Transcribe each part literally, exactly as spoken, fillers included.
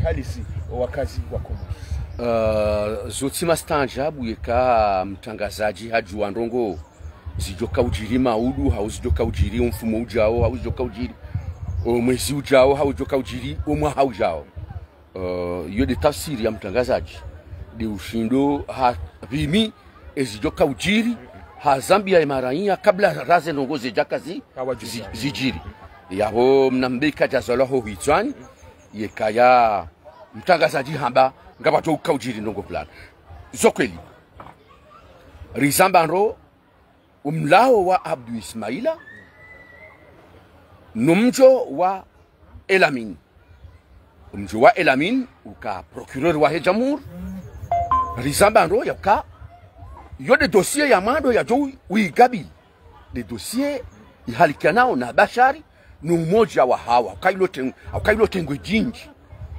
halisi wakazi wa Komori. Uh, zo tsi mastaanjabu yeka mtrangazadji hadjuwa ndrongoo zidjoka udjiri maudu, hau zidjoka udjiri omfumo udjao, hau zidjoka udjiri omwezi udjao, hau zidjoka udjiri omwaha udjao. Uh, iyo nde tafsiri ya mtrangazadji. Nde ushindo hapvimi ezidjoka udjiri, hazambiya emaraiya kabla raze ndrongoo zedjaka zi, zi, zidjiri. Yapvo mna mbe kadjazalwa ho hitswani, yekaya mtrangazadji hamba ngapvadjo uka udjiri ndrongoo fulani. Zo kweli. Rizamba ndro, omlawo wa Abdu Ismaila, no mdjo wa Elamine. Omdjo wa Elamine uka procureur wahe jamhuri. Rizamba ndro yauka iyo nde dossier ya mwando yadjo wi, wigabili. Nde dossier ihalikanao na Bashari, no umodja wahawo, hauka ilo teng-, hauka ilo tengwe djindji.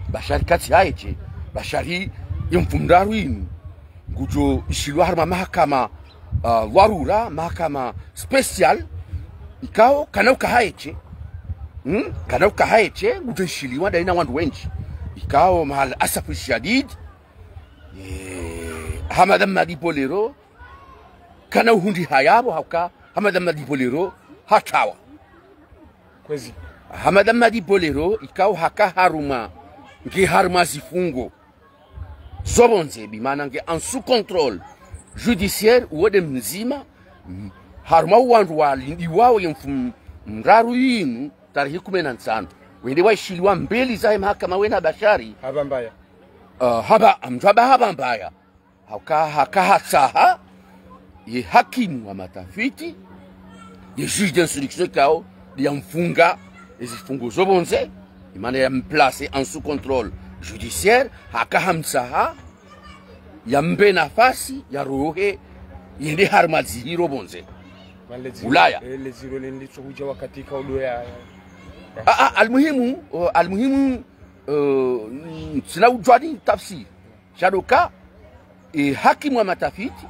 Bashari katsi haye she, Bashari ye mfumoraru inu ngudjo ishiliwa harumwa mahakama, uh, dharura, mahakama spécial, ikao kana uka haye she. Hmm? Kana uka haye she, ngudjo ishiliwa ndayi na wandru wendji. Ikao maal asafu shadid, eh, Hamada Madi Bolero, kana uhundri hayapvo hauka Hamada Madi Bolero hatrawa. Kwezi. Hamada Madi Bolero ikao haka harumwa, nge harumwa zifungo zo pvondze, bimaana nge en sous contrôle judiciaire, uwo nde mdzima, mm, harumwa wandru walindiwao ye mfumoraru inu, tarehi kume na ntsanu. Wende waishiliwa mbeli zahe mahakama wena Bashari. Hapvambaya. Uh, hapva, amdjwaba hapvambaya. Hauka, haka hatsaha, ye hakimu wa matafiti, ye juge d'instruction ikao, nde yamfunga, ezifungo zo pvondze, imaana yamplacer en sous contrôle judiciaire, haka hamtsaha, yambe nafasi, yarohe, yende harumwa dzihiro pvondze. Ulaya. Eh, ledziro linditso hudja wakati ikao ndo ya, ya. Ah, ah, almuhimu, oh, almuhimu, eh, ntsina udjuwa ni tafsiri. Sha ndo uka, e, hakimu wa matafiti,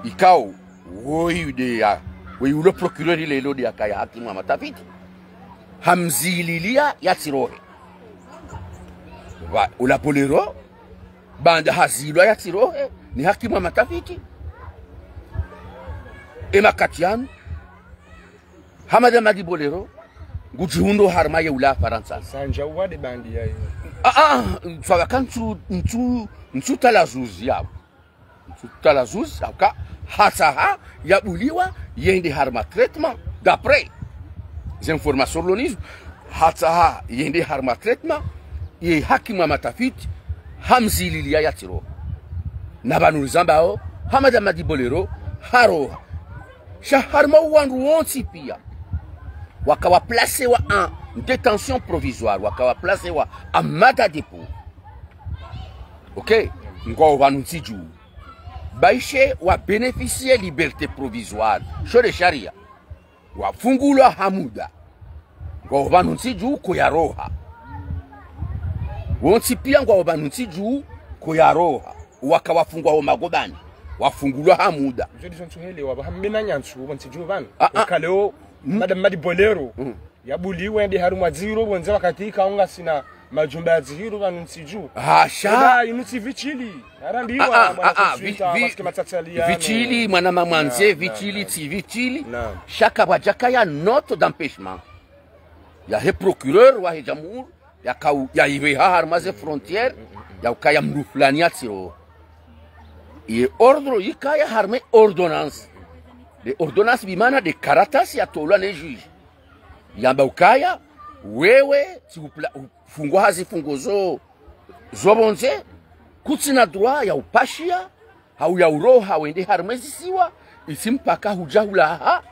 ikao, woyi nde ya, woyi ulo procureur lelo nde yakaya hakimu wa matafiti, hamzililiya yatsirohe. Wa, ula Bolero, baanda hazilwa yatsirohe, ni hakimu wa matafiti. Emakati yanu, Hamada Madi Bolero, ngudjihundro harumwa ye ula Farantsa. Sandja uwade bandi ya. Ah, ah, ntsu waka ntsu, ntsu, ntsu talazuzi yapvo. Ntsu talazuzi, hauka, hatsaha, yabuliwa, yende harumwa traitement, d'après ze informations rilo nazo, hatsaha, yende harumwa traitement, ye hakimu wa matafiti, hamzililiya yatsiroha. Na pvanu rizambao, Hamada Madi Bolero, haroha. Sha harumwa wandru wontsi pia waka waplacewa en détention provisoire, waka waplacewa en mandat de dépôt. Ok, ngwao pvanu ntsi dju. Baishe wabénéficier liberté provisoire, sho nde sharia. Wafungulwa ha muda. Ngwao pvanu ntsi dju koyaroha. Wontsi pia ngwao pvanu ntsi dju koyaroha. Waka wafungwa wo magobani. Wafungulwa ha muda. Izo ndizo ntsuhelewa, pvaha mbena nyantsu, pvo ntsi dju pvanu. Ah, ah. Kaleo, mm. Madame Madi Bolero. Mm. Yabuliwa yende harumwa dzihiro, pvondze wakati ikao ngasina majumba ya dzihiro pvanu ntsi dju. Hasha. Eba, inu tsi Vitsili. Arambiwa, ah, ah, bwana ah, ah, Consultant, vi-, vi-, parce que matsatsi yanu. Vitsili, mwana mamwandze, naam, naam, Vitsili, naam. Tsi Vitsili. Naam. Sha kapvwadjakaya note d'empêchement yahe procureur wahe jamhuri, yakao, yaireha harumwa ze frontières, yaukaya mndru fulani yatsiroha. Ye ordre ikaya harumwa ordonnance. Nde ordonnance bimaana nde karatasi yatolwa ne juge. Yamba ukaya, wewe, tsi upla-, ufungwa ha zifungo zo, zo pvondze, kutsina droit ya upashia, hau ya uroha wende harumwa ezisiwa, itsi mpaka hudja hulaha,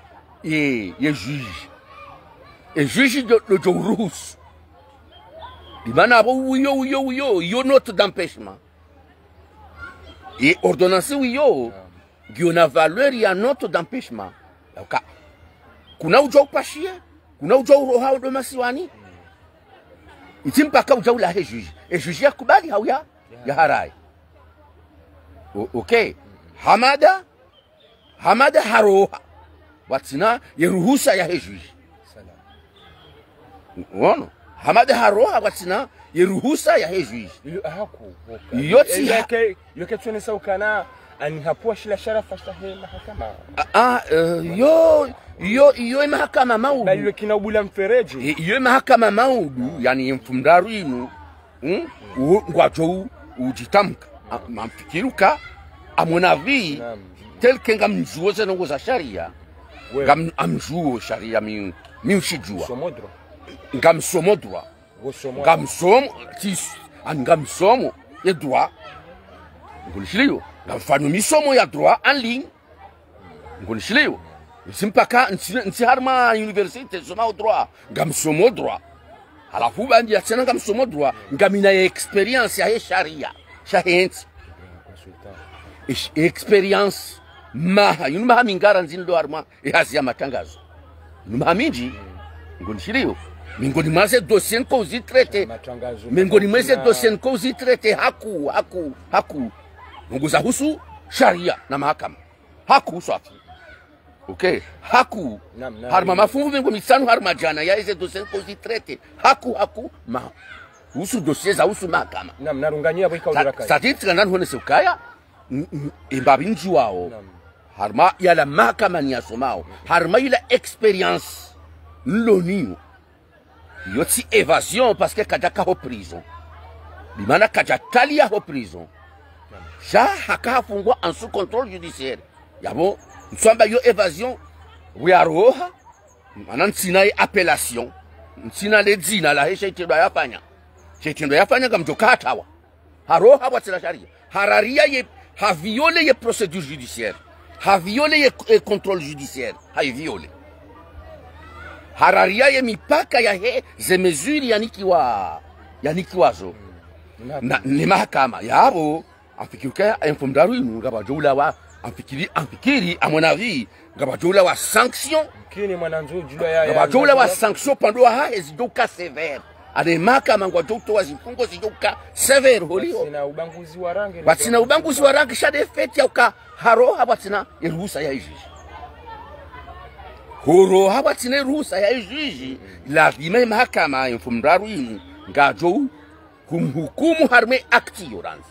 ye, ye juge. E juge ndo, ndo djo uruhusu. Bimaana apvo uyo, uyo, uyo, iyo note d'empêchement. Ye ordonnance wiyo, ngiyo na valeur ya note d'empêchement. Yauka, kuna udja upashie, kuna udja uroha wende masiwani. Itsi mpaka udja ulahe juge. E juge yakubali hau ya, yaharaye. O-, ok. Hamada, Hamada haroha. Pvwatsina ye ruhusa yahe juge. Salam. Wono. Hamada haroha pvwatsina Ye ruhusa yahe juge. Iyo, aha, ku, ku, ka. Iyo tsi ha- Yoke, yoke tsonesa ukana, ani hapvwa shila sharafa shahe mahakama. Ah, ah, eh, yo, yo, iyo ye mahakama maudu. Ba iyo kina ubula mfereji. I-, iyo ye mahakama maudu, yani ye mfumoraru inu, hmm? U-, ngwadjo u-, udjitamka. A-, mamfikiri uka, à mon avis, naam, tel que ngamdjuo ze ndrongoo za sharia, we, ngam-, ngamdjuo sharia mi-, mi ushidjua. Somo droit. Ngamsomo droit. Ngosomwa. Ngamsomo, tis-, an ngamsomo ye droit. Ngonishiliyo. Ngamfanyo misomo ya droit en ligne. Ngonishiliyo. Ntsi mpaka, ntsi, ntsi harumwa université, somao droit. Ngamsomo droit. Halafu baanda ya tsena ngamsomo droit, ngamina ye expérience yahe sharia, shahe ntsi. Esh-, expérience, maha, yinu maha mingara ndzini ndo harumwa ye hazi ya matangazo. Yinu maha mindji, ngonishiliyo. Miongoni mwa ze dossier niko uzi traité. Matangazo, miongoni mwa ze matangazo, dossier niko uzi traité, haku, haku, haku. Ndrongoo za husu sharia na mahakama. Haku swafi. Ok. Haku. Naam, naam. Harumwa mafungu mengo mitsanu harumwa djana ya eze dossier niko uzi traité. Haku, haku, ma-, husu dossier za husu mahakama. Naam, narunganyiya bwika. Sa-, uliraka. Sa titsi kanda nihonese ukaya, n-, n-, emba bindji wao. Naam. Harumwa yala mahakama niyasomao. Harumwa yila expérience nilo nayo. Iyo tsi évasion parce que kadjaka ho prison. Bimaana kadjataliya ho prison. Sha haka hafungwa en sous contrôle judiciaire. Yapvo, ntsamba iyo évasion, wuyaroha, mana ntsina ye appellation, ntsina le dzina lahe she itrendwa yafanya. She itrendwa yafanya ngamdjo kahatawa. Haroha pvwatsina sharia. Hararia ye, ha violé ye procédure judiciaire. Ha violé ye, eh, contrôle judiciaire. Ha i violé. Hararia ye mipaka yahe ze mesure yanikiwa, yanikiwa zo. Mm. Na, ne mahakama. Yapvo, amfikiri ukaya, ye mfumoraru inu, ngapvadjo ulawa, amfikiri, amfikiri, à mon avis, ngapvadjo ulawa sanction. Kini mwanandzo djulwa ya, ya, ngapvadjo ulawa ya, sanction pvandru wahahe zidjo uka sévère. Ane mahakama ngwadjo utowa zifungo zidjo uka sévère holiho. Pvatsina ubaguzi wa rangi. Pvatsina ubaguzi wa rangi, sha de fait ya uka haroha pvwatsina ye ruhusa ya i juge. Horoha pvwatsina ye ruhusa ya i juge, lazima ye mahakama ye mfumoraru inu, ngadjo u- kumhukumu harumwa ye acte yo randzi.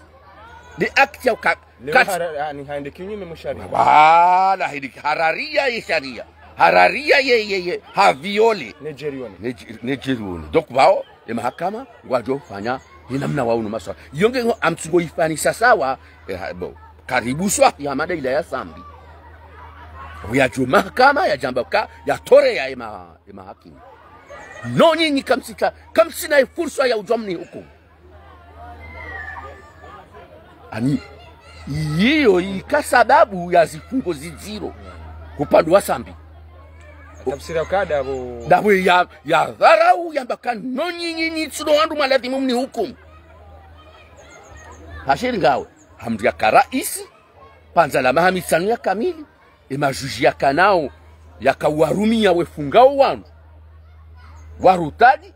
Nde acte ya uka-, leo kat-, hara-, ha-, ni haende kinyume mwa sharia. Wala, hende ki-, hararia ye sharia. Hararia ye, ye, ye, ha violé. Ne djerione. Ne dje-, ne djerione. Donc, pvao, ye mahakama, ngwadjo fanya, ye namna wao no maswala. Iyo nge ngo amtsungo ifanisa sawa, eh, ha, bo. Karibu swa, ya mada ila ya Sambi. Uyadjo mahakama, yadjamba ka, yatoreya ye ma-, ye mahakimu. No nyinyi kamtsika, kamtsina ye fursa ya udjua mnihukumu. Ani, iyo ika sababu ya zifungo zidziro. Upande wa Sambi. Tafsiri ya kada bo. Dapvo ya, ya dharau yamba ka no nyinyi, nyinyi tsi ndo wandru mwaladhimu mnihukumu. Hashiri ngawe, hamdru yaka raisi, pvandza la maha mitsanu ya kamili, ye majuji yakanao, yakawarumia wefungao wandru. Warutadi,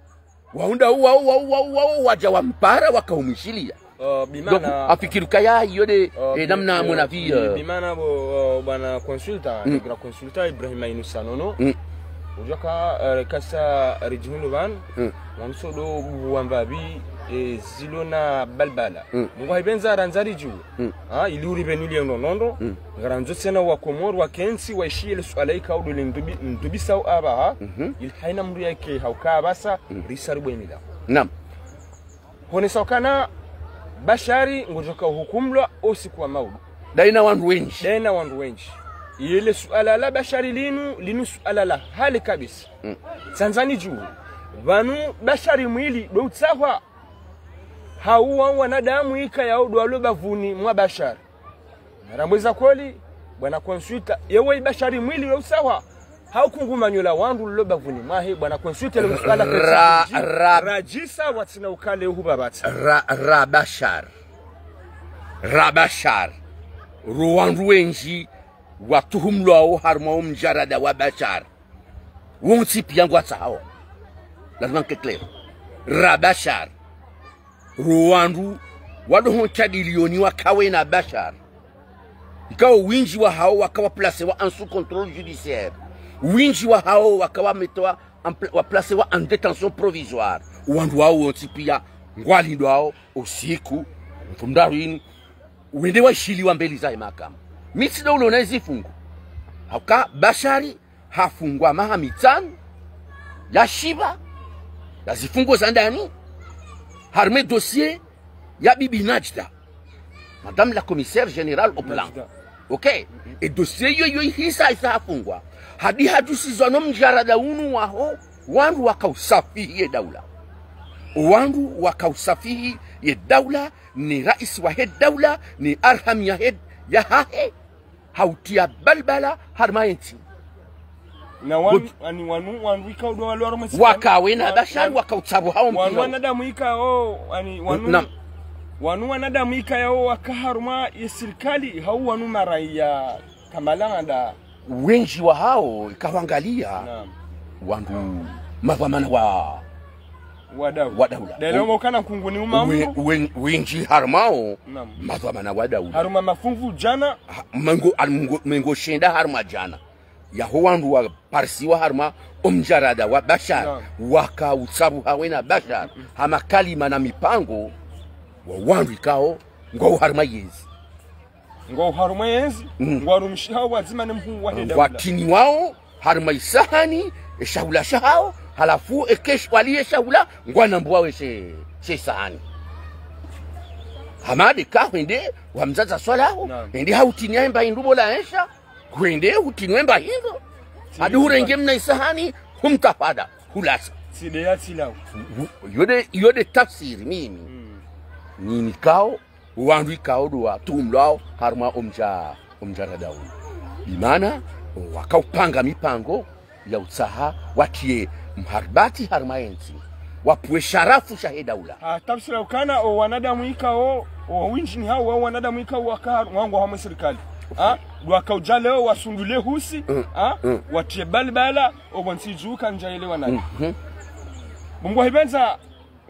waunda uwa, uwa, uwa, uwa, uwa, wadja wampara, wakaumwishiliya. Euh, donc, bimaana, amfikiri ukaya iyo de, euh, eh, bi-, namna, euh, mon avis, bi-, euh, bimaana bo, euh, bwana consultant, mm, le grand consultant Ibrahima Inoussa Nono. Mm. Udjoka, euh, kasa ridjihundru pvanu, mm, wamsodo buwamba bi, eh, zilo na balbala. Mm. Mungu haipvendza randza ridjuwe. Mm. Ah, ili uripvenule nonondo. Mm. Ngarandzo tsena wa Komori wakentsi waishiye le suala ikao ndo lindrubi-, ndrubisao apvaha. Mhm. Ili haina mndru yake hauka apvasa, mm, risaribwe mila. Naam. Honesa ukana Bashari ngudjoka uhukumlwa o usiku wa maudu. Daina wandru wendji. Daina wandru wendji. Ile suala la Bashari linu, linu suala la hali kabisa. Mm. Tsandzani dju. Pvanu Bashari mwili ndo utsahwa. Hauwa wanadamu ikayao ndo walo bavuni mwa Bashari. Narambweza kweli, bwana consultant, yewe Bashari mwili ndo utsahwa. Haukungumanyo la wandru lilo bavuni mwahe, bwana consultant, le msuala ra-, ra-, radjisa watsina ukale uhu babatsa. Ra-, ra Bashar. Ra Bashar. Ro wandru wendji watuhumlwao harumwa o mdjarada wa Bashar. Wontsi piya ngwatsahao. Lazima nke clair. Ra Bashar. Ro wandru wadohontsha bilioni wakawe na Bashar. Ikao wendji wahao wakawa placewa en sous contrôle judiciaire. Wendji wahao wakawa metwa en pla-, wa placewa en détention provisoire. Wandru wao wontsi piya Ngwalindwao usiku, mfumdraru ini, wende washiliwa mbeli zahe mahakama. Mi tsi ndo ulona ezifungo. Hauka Bashari hafungwa maha mitsanu, yashipva, ya zifungo za ndani, harumwa e dossier ya Bibi Najda, Madame la Commissaire Générale au Plan. Najda. Ok. E dossier iyo iyo ihisa isa hafungwa. Hadi hadjusizwa no mdjarada unu waho, wandru wakausafihi ye daula. Wandru wakausafihi ye daula, ni raisi wahe daula, ni arham yahe, yahahe, hautriya balbala harumwa yentsi. Na wanu, ani wanu, wanu ikao ndo walo harumwa sirikali. Waka wena Bashari, wanu, waka utsabu hao wanu mpira. Wanadamu ikao, ani wanu, naam, wanu wanadamu ikayao waka harumwa ye sirikali, hau wanu maraiya kamalanda. Wendji wahao, ikao hwangalia, naam, wandru madhwamana wa, wa daula. Wa daula. Delo mokana nkunguni uma we, mngu. We, wendji harumwao, naam, madhwamana wa daula. Harumwa mafungu djana. Ha, mengo, al-, mengo, mengo shenda harumwa djana. Yaho wandru waparisiwa harumwa omdjarada wa Bashar, naam, waka utsabu hawe na Bashar, mm, ha makalima na mipango, wa wandru ikao, ngwao harumwa yezi. Ngwao harumwa yezi, mm, ngwarumishihao wadzima ne mhuu wahe daula. Ngwatiniwao harumwa isahani, eshahula shahao, halafu ekesh wali eshahula, ngwanambuwao she, she sahani. Hamade ka hwende, wa mdzadze Swalaho, naam, hende hautiniya emba hindru bola esha, hwende hutiniwa emba hindru. Hadi hurenge mna isahani, humtafada, hulasa. Tside ya tsilau. Wu-, yode, yode tafsiri mimi. Mm. Nini kao, wandru ikao ndo watuhumlwao harumwa omdja, omdjarada unu. Imana, wakaupanga mipango ya utsaha watriye mharibati harumwa yentsi. Wapvuwe sharafu shahe daula. Ha, tafsira ukana o wanadamu ikao, o windji ni hao, o wanadamu ikao waka har-, wangu hamwe sirikali. Ha, ndo wakaudja leo wasundule husi, mm, ha, mm, watriye balbala, o bontsi djuka ndjaelewa nayo. Mhm. Mungu hipvendza,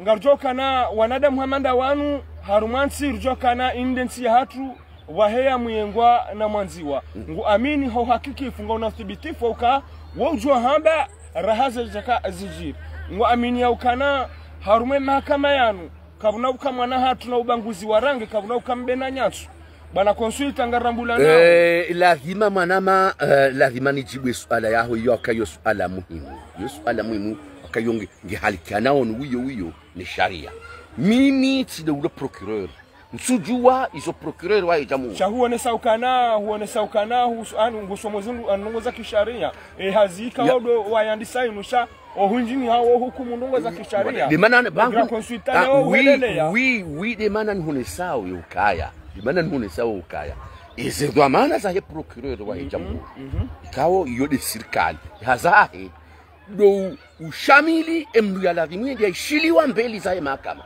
ngarudjokana wanadamu hama nda wanu, harumwa ntsi rudjokana inde ntsi yahatru, waheya muyengwa na mwandziwa. Mm. Ngu amini ho hakiki funga una uthibitifu uka, wo udjo hamba raha ze djaka zidjiri. Ngu amini ya ukana harumwa e mahakama yanu, kapvuna uka mwana hatru na ubaguzi wa rangi, kapvuna uka mbe na nyatsu. Bwana consultant ngarambula nao. Eh, lazima mwanama, eh, lazima nidjibu e suala yaho, iyo aka iyo suala muhimu. Iyo suala muhimu, aka iyo nge, nge halikiana onu wiyo wiyo ne sharia. Mimi tsi ndo ulo procureur. Ntsudjuwa izo procureur wahe jamhuri. Sha huonesa ukana, huonesa ukana, husu-, ani, ngusomo zindru, ani, ndrongoo za kisharia. E, hazi ikao ndo wayandisa inu sha, o hundjini hao hukumu ndrongoo za kisharia. Ndo maana ne bangu, grand consultant, ah, leo oui, weleleya. Oui, oui, ndo maana nihuonesao yo ukaya. Ndo maana nihuonesao ukaya. Eze dhwamana zahe procureur wahe jamhuri. Mhm, mhm. Ikao iyo nde sirikali. Hazahe. Ndo ushamili emndru ya ladhimu yende yaishiliwa mbeli zahe mahakama.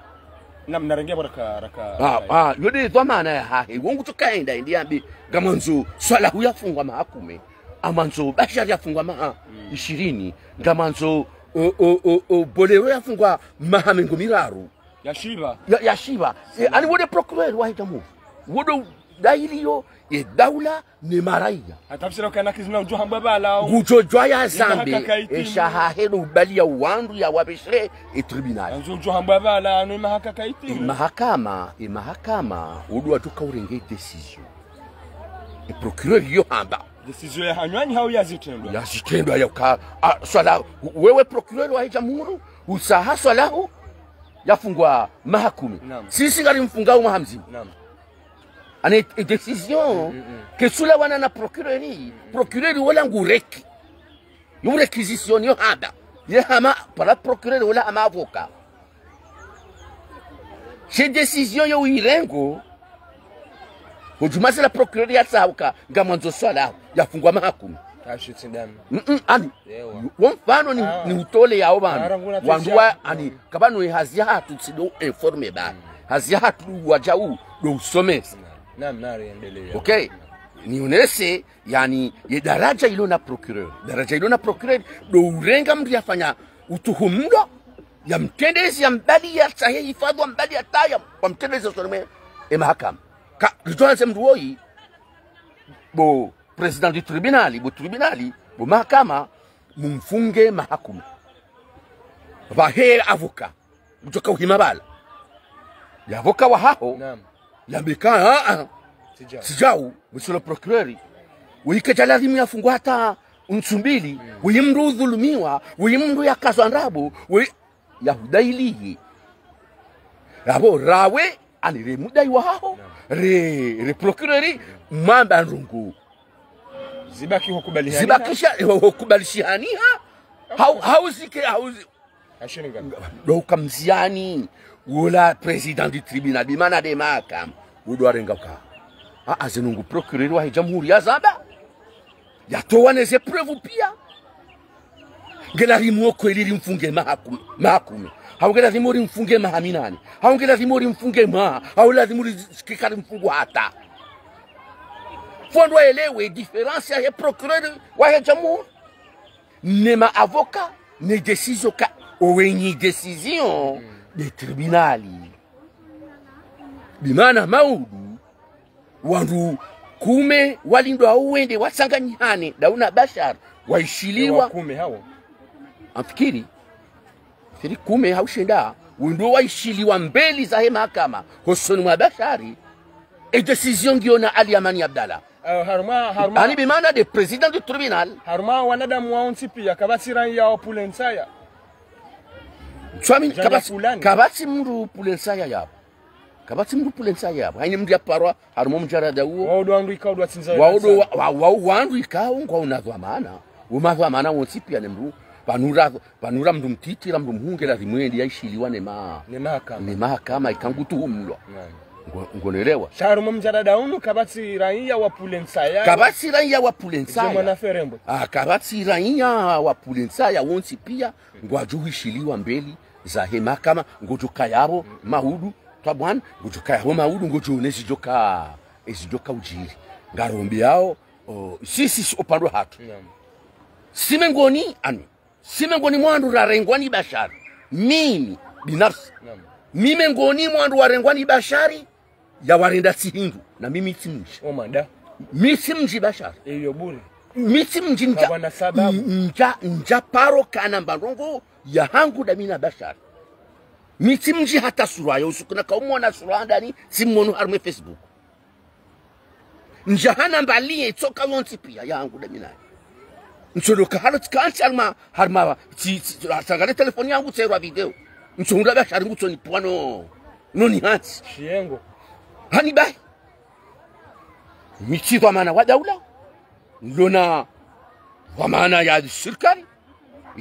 Naam, narenge baraka, raka, ah, raka. Ah, yo nde dhwamana yahahe. Wo ngutsoka yende, yende yambe, ngamwandzo Swalaho yafungwa maha kume. Ngamwandzo Bashar yafungwa maha, mm, ishirini. Ngamwandzo, o, o, o, o, Bolero yafungwa maha mengo miraru. Yashipva. Ya, yashipva. E, ani wo nde procureur wahe jamhuri. Wo ndo udayiliyo ye daula ne maraiya. Hata pvsila ukana kizina udjo hambwa pvala. Ngudjo djuwa ya zambe, e shahahe ndo ubaliya wandru ya wapveshe e tribunal. Ngudjo djuwa hambwa pvala, ano e mahakama kaitimu. E mahakama, e mahakama, wo ndo wadjoka urenge décision. E procureur iyo hamba. Décision ya hanywani hau ya zitrendwa? Ya zitrendwa ya uka, ah, Swalaho, wewe procureur wahe jamhuri, utsaha Swalaho yafungwa maha kume. Naam. Sisi ngarimfungao maha mdzima. Naam. Ani e décision, mm, mm, mm, ketsu lawana na procureur, mm, mm, procureur wola ngu reki. Yo réquisition yo handa. Ye hama, pvala procureur wola hama avocat. She décision yo uyirengo, ho djumwa zila procureur yatsaha uka, ngamwandzo Swalaho, yafungwa maha kume. Ashitsi ndami. Mm, mm, ani. Ewa. Wo mfano ni, ah, ni utole yao pvanu. Ara nguna wandru wa, tesi ya, ani, mm, kapvanu ye hazi yahatru tsi ndo informe ba. Mm. Hazi yahatru wadjau ndo usomesa. Naam, naam, nari endelea. Ok. Nionese, yani, ye daraja ilo na procureur. Daraja ilo na procureur, ndo urenga mndru yafanya utuhumlwa, yamtrendeze, yambaliye, yatsahe hifadhwi, yambaliye, yatsahe, wamtrendeze usoni mwe e mahakama. Ka, ritsohandze mndru woyi, bo président du tribunal, bo tribunal, bo mahakama, mumfunge maha kume. Pvahe avocat, mdjoka uhima pvala. Ye avocat wahaho. Naam. Yambe ka, ah, ah. Sidjau. Sidjau, monsieur le procureur. Weye kadja lazimu yafungwe hata ntsu mbili. Mm. Weye mndru udhulumiwa, weye mndru yakazwa ndrabo, weye yahudayi liye. Yapvo rawe, ani re mudayi wahaho, naam, re, re procureur, mwambe ndrongoo. Zibaki hukubali haniha. Zibakisha, ho, hukubalishihaniha. Hau, hau zike, hau zi- Ashiringa. Ndo uka mziyani, wola président du tribunal, bimana de mahakama, udo arenga uka. A, a, zinu ngu procureur wahe jamhuri yazamba. Yatowa ne ze preuves pia. Nge lazimu kweli rimfunge maha kume, maha kume. Hau nge lazimu rimfunge maha minane. Hau nge lazimu rimfunge maha. Hau lazimu ri-, kika rimfungu hata. Fondwa elewe différence yahe procureur wahe jamhuri. Ne ma avocat, ne décision ka, owenyi décision, mm, de tribunal. Bimana maudu, wandru kume walindwa wende watsanganyihane, dauna Bashar, waishiliwa. Wa kume hawo. Amfikiri, fikiri kume hau shenda, wendo waishiliwa mbeli zahe mahakama, hosoni mwa Bashari, e décision ngiyo na Ali Amani Abdallah. Eh, harumwa, harumwa. Ani bimana de président du tribunal. Harumwa wanadamu waontsi pia, kapvatsi raiya wa Pulensaya. Tswami, kapvatsi, kapvatsi mndru Pulensaya yapvo. Kapvatsi mndru Pulensaya yapvo. Haina mndru yaparwa, harumwa mdjarada uwo. Wao ndo wandru ikao ndo watsindza. Wao ndo wa-, wa-, wao wandru ikao ngwauna dhwamana. Uma dhwamana wontsi pia ne mndru. Pvanura, pvanura mndru mtiti, ra mndru mhuu nge lazimu yende yaishiliwa ne ma-, ne mahakama. Ne mahakama, ika ngu tuhumulwa. Naam. Ngo-, ngonelewa. Sha harumwa mdjarada unu, kapvatsi raiya wa Pulensaya. Kapvatsi raiya wa Pulensaya. Mwana Ferembwe. Ah, kapvatsi raiya wa Pulensaya wontsi pia, ngwadjo huishiliwa mbeli zahe mahakama, ngodjo kaya yapvo, maudu, tabwan, ngodjo kaya yapvo maudu, ngodjo ne zidjoka, ezidjoka udjiri. Ngarombe yao, o, si, si, si, upande hatru. Naam. Si mengoni, ani, si mengoni mwa wandru rarengwa ni Bashari. Mimi, binafsi. Naam. Mi mengoni mwa wandru warengwa ni Bashari, yawarenda tsi hindru. Na mimi tsi mdji. O manda. Mi tsi mdji Bashari. Iyo bure. Mi tsi mdji ndja. Kabwana sababu. Ndja, ndja paro kana mba ndrongoo yahangu damina Bashari. Mi tsi mdji hata sura ya usiku na kaumwona sura handani, tsi mwono harumwa Facebook. Ndjahana mbali ye tsoka yontsi pia yahangu damina. Ntsondo kahalo tsikantsi harumwa, harumwa, tsi, tsi, tsangale telefoni yahangu tserwa video. Ntsonda Bashari ngutsoni pvwano. Noni hantsi. Shiyengo. Hani bahi. Mi tsi dhwamana wa daula. Ndona dhwamana ya sirikali.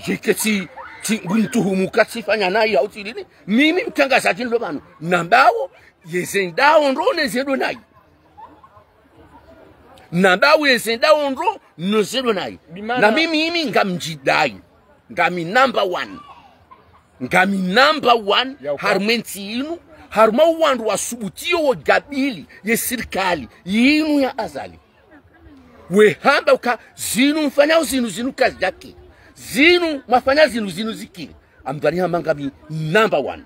Yike tsi, tsi, nguntuhumu ka tsifanya nayi hau tsi lini. Mimi mtrangazadji ndo pvanu. Nambao, yeze ndao ndro ne zendo nayi. Nambao yeze ndao ndro ne zendo nayi. Bimana. Na mimi, mimi ngamdjidayi. Ngami number one. Ngami number one, ya uka. Harumwa entsi inu, harumwa wandru wasubutiyo wagabili ye sirikali inu ya Azali. Wehamba uka zinu mfanyao zinu, zinu kazidjakiri. Zinu mwafanya zinu, zinu zikiri. Amdhwani hamba ngami number one.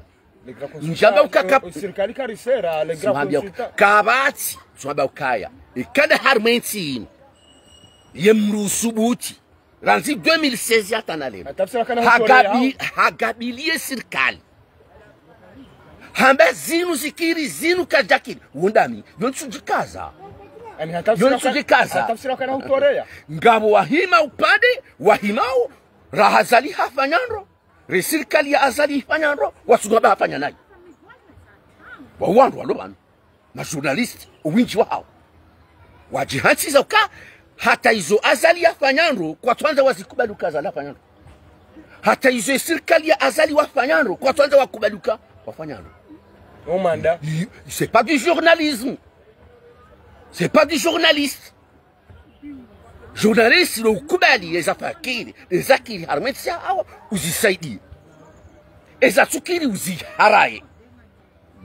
Ndjamba uka kap- sirikali karisera, le grand consultant. Kapvatsi, tsamba ukaya. Ikada harumwa entsi inu. Ye mndru usubuti. Randzi deux mille seize hata na leo. Hatafsira kana hutoreya. Hagabi-, hagabili ye sirikali. Hamba zinu zikiri, zinu kazidjakiri. Wondami, yo ntsudjikaza. Ani hatafsira. Yo ntsudjikaza. Hatafsira kana hutoreya. Ngapvo wahima upande, wahimao, ra Azali hafanya ndro, re sirikali ya Azali hifanya ndro, wasunga ba hafanya nayi. Wa wandru walo pvanu. Ma journaliste, owindji wahawo. Wadjihantsiza uka, hata izo Azali yafanya ndro, kwatswandza wazikubali uka Azali yafanya ndro. Hata izo sirikali ya Azali wafanya ndro, kwatswandza wakubali uka wafanya ndro. O manda. I-, c'est pas du journalisme. C'est pas du journaliste. Journaliste ndo ukubali, eza fakiri, eza kiri, harumwa entsi yahawo, uzisaidiye. Eza tsukiri, uziharaye.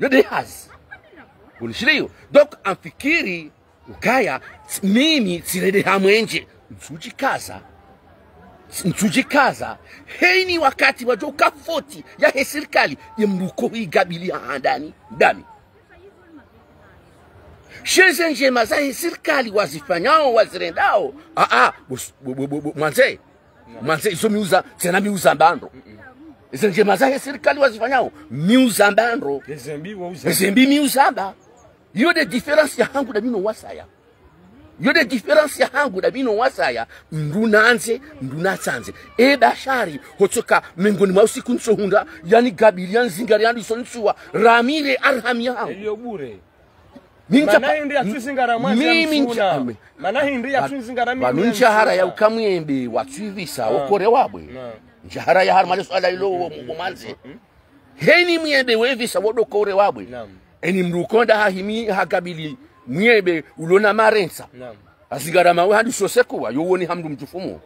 Yo nde hazi. Unishiliyo. Donc, amfikiri, ukaya, ts-, mimi, tsirende hamwendje. Ntsudjikaza. Ts-, ntsudjikaza. Heni wakati wadjo uka foti yahe sirikali, ye mndru ko higabili ha handani, ndami. She ze ndjema zahe sirikali wazifanyao, wazirendao. Ah, ah, bos-, bo-, bo-, bo-, bo-, mwandze. Mwandze, izo miuza, tsena miuza mbandro. Eze ndjema zahe sirikali wazifanyao, mi uzamba ndro. Eze mbi wa uzamba. Eze mbi mi uzamba. Iyo nde différence yahangu na mi no wasaya. Iyo nde différence yahangu na mi no wasaya, mndru nandze, mndru natsandze. E Bashari, hotsoka mengoni mwa usiku ntsohundra, yani gabili ya nzingari ya ndiso ntsuwa, ramire arhami yahangu. Eliyo bure. Mi ntsa- Mana hindri ya mi- tsuzingara mwanzi mimi ntsa- ntsuhuna. Mana hindri ya tsuzingara mimi pvanu ntsa- ntshahara ya uka mwembe watswivisa, okore wabwe. Ntshahara ya harumwa le swala ilo wo Mungu mwanzi. Heni mwembe wevisa wodo kore wabwe. Naam. Eni mndru ukonda hahimi hagabili mwembe ulona marensa. Naam. Azingara mawe handi sosekuwa, yo woni ha mndru mtufumo.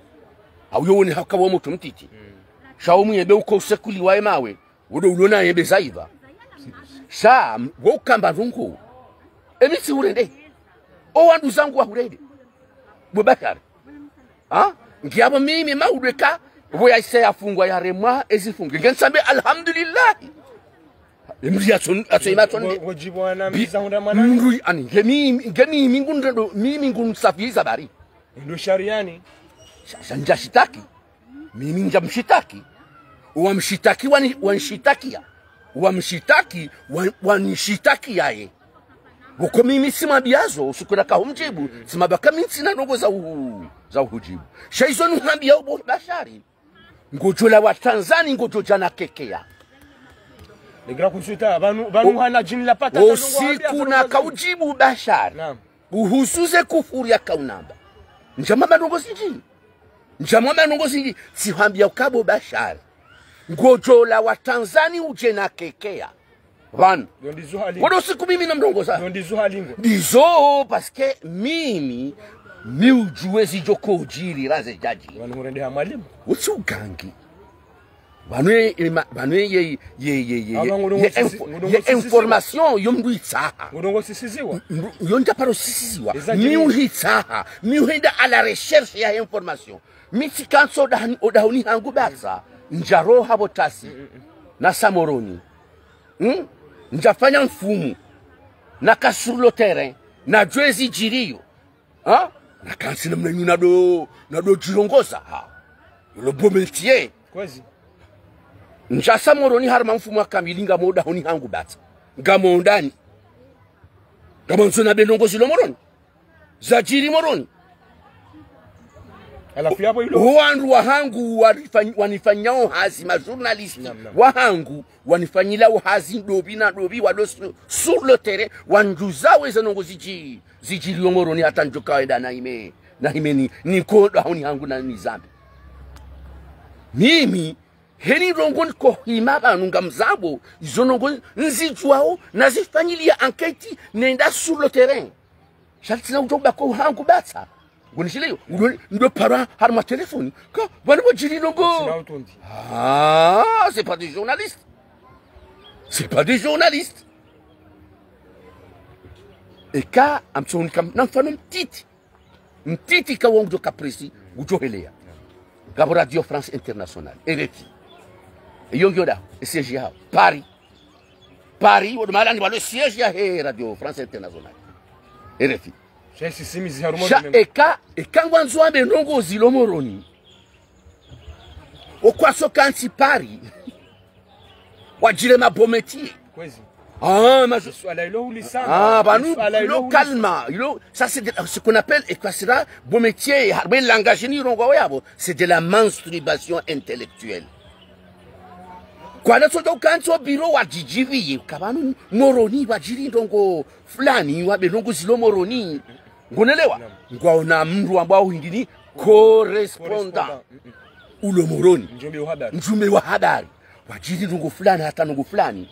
Au yo woni haka wo mutru mtiti. Sha wo mwembe uko usekuliwa e mawe, wodo ulona embe zaiva. Sha, m-, wo ukamba ndrongo. Emi tsi hurende. O wanduzangu wa hurende. Bo Bashari. Ha? Ngiapvo mimi maudwe ka, pvo ya isa yafungwa yaremwa, ezifungwe. Nge ntsambe alhamdulillah. Emri yatso, yatso imatso nde. Ngo-, ngojibu wana Bi-, miza hundra mwana. Mndru, ani, nge mi, nge mi, mi ngu ndo, mi, mi ngu msafiza bari. Ndo shariani. Sha, sha ndja shitaki. Mimi ndja mshitaki. Wa mshitaki wani-, wanshitakia. Wa mshitaki wa-, wanishitakia ye. Woko mimi tsimwambiazo, usiku naka humjibu, tsimwambia ka mi ntsina ndrongo za uhu-, za uhujibu. Sha izo nuhambia ubo Bashari. Ngojo la wa Tanzani, ngojo jana kekea. Negra kusuta, pvanu, pvanu hana jini la pata, usiku naka ujibu Bashari. Naam. Uhusu ze kufuru yaka unamba. Ndja mwamba ndrongo zindji. Ndja mwamba ndrongo zindji, tsihambia uka bo Bashari. Ngojo la wa Tanzani uje na kekea. Pvanu. Yo ndizo hali. Wodo usiku mimi na mrongoza. Yo ndizo hali ngo. Ndizo, parce que mimi, mi ujuwe zijo kojiri raze jaji. Pvanu hurende ha mwalimu. Utsi ugangi. Pvanu ye, ye ma-, pvanu ye, ye, ye, ye, ye, ye, aba ngudongo ye sisi-, info-, ngudongo ye sisiziwa. Information yo mndru itsaha. Ngudongo sisiziwa. Mndru, yo ndja paro sisiziwa. Eza mi jiri. Uhitsaha. Mi uhenda à la recherche ya information. Mi tsikantsi odahoni, odahoni hangu basa. Ndja roha pvo tasi. Na Samoroni. Hmm? Ndja fanya mfumu. Naka sur le terrain. Najwe ezi jiriyo. Ha? Nakantsi namna inu nado, nado jirongoza. Ha. Yo lo bon métier. Kwezi. Ndja sa Moroni harumwa mfumo wa kamili ngamo odahoni hangu basa. Ngamo ondani. Ngamo ndzo na be ndrongo zilo Moroni. Zajiri Moroni. Halafu yapvo ilo. Owandru wahangu wanifany-, wanifanyao hazi, ma journaliste. Naam, naam. Wahangu wanifanyilao hazi ndopvi na ndopvi, walo su-, sur le terrain, wanjuza weze ndrongo ziji-, zijiriyo Moroni hata ndjoka wenda na ime, na ime ni, ni nkodo honi hangu na nizambe. Mimi, heni ndrongo niko hima pvanu ngamzambo, izo ndrongo nzijuwao, nazifanyilia enquête, nenda sur le terrain. Sha tsina ujo bako hangu basa. Ngonishiliyo, udo, ndo para harumwa telefoni. Ka, pvanu pvo jiri ndrongo. Sina utondi. Ah, c'est pas des journalistes. C'est pas des journalistes. Eka, amtsonika, na mfano mtiti. Mtiti ka wangu jo ka précis, ujo helea. Ngapvo Radio France Internationale, R F I. Eyo ngiyo da, e siège yaho. Paris. Paris, wodo mahala ni pvalo siège yahe Radio France Internationale. R F I. Sha isi simi ziharumwa. Sha eka, eka ngwandzo wambe ndrongo zilo Moroni. Okwaso kantsi Paris. Wajire ma bon métier. Kwezi. Ah, ma je- Swala ilo ulisana. Ah, pvanu, swala ilo ilo ulisana. Calme, ilo, ça c'est de, ce qu'on appelle, et quoi sera, bon métier, harumwa langage ni rongo yapvo, c'est de la masturbation intellectuelle. Kwana tsojo kantsi o biro wajijiviye, ka pvanu Moroni wajiri ndrongo fulani, wabe ndrongo zilo Moroni. Ngonelewa? Naam. Ngwaona mndru ambao hindri ni correspondant. Correspondant. Mm, mm. Ulo Moroni. Mjumbe wa habari. Mjumbe wa habari. Wajiri ndrongo fulani hata ndrongo fulani.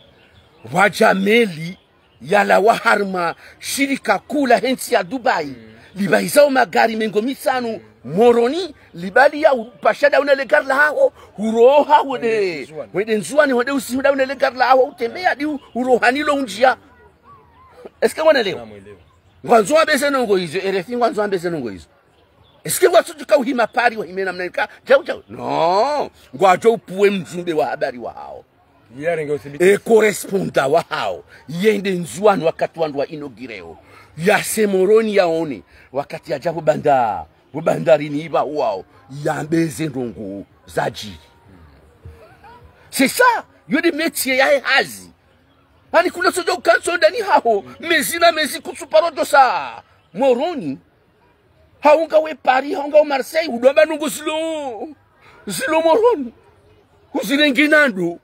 Waja meli yalawa harumwa shirika kuu lahe ntsi ya Dubai. Mm. Libaizao magari mengo mitsanu Moroni, libali ya upasha dauna le gari laho, huroha wende, wende Ndzuwani. Wende Ndzuwani, wende usihu dauna le gari laho, utembeya di u-, huroha nilo unjia. Est-ce que ngonelewa? Namwelewa. Ngwandzo wambe ze ndrongo izo, R F I ngwandzo wambe ze ndrongo izo. Est-ce que ngwatsujuka uhima Paris wahime namna ika? Jau, jau. Non. Ngwajo upvuwe mjumbe wa habari wahao. Yarenge uthibitisho. E correspondant wahao. Yende Ndzuwani wakati wandru wa inaugureo. Yase Moroni yaone. Wakati yaja pvo banda-, pvo bandarini ipva wao. Yambe ze ndrongo zajiri. C'est ça, yo nde métier yahe hazi. Ani kula sodja ukantsi ndani haho, mezi na mezi kutsuparo djosa Moroni. Hau ngawe Paris, hau ngawe Marseille, udjo amba ndrongoo zilo, zilo Moroni. Uzirenge na ndo.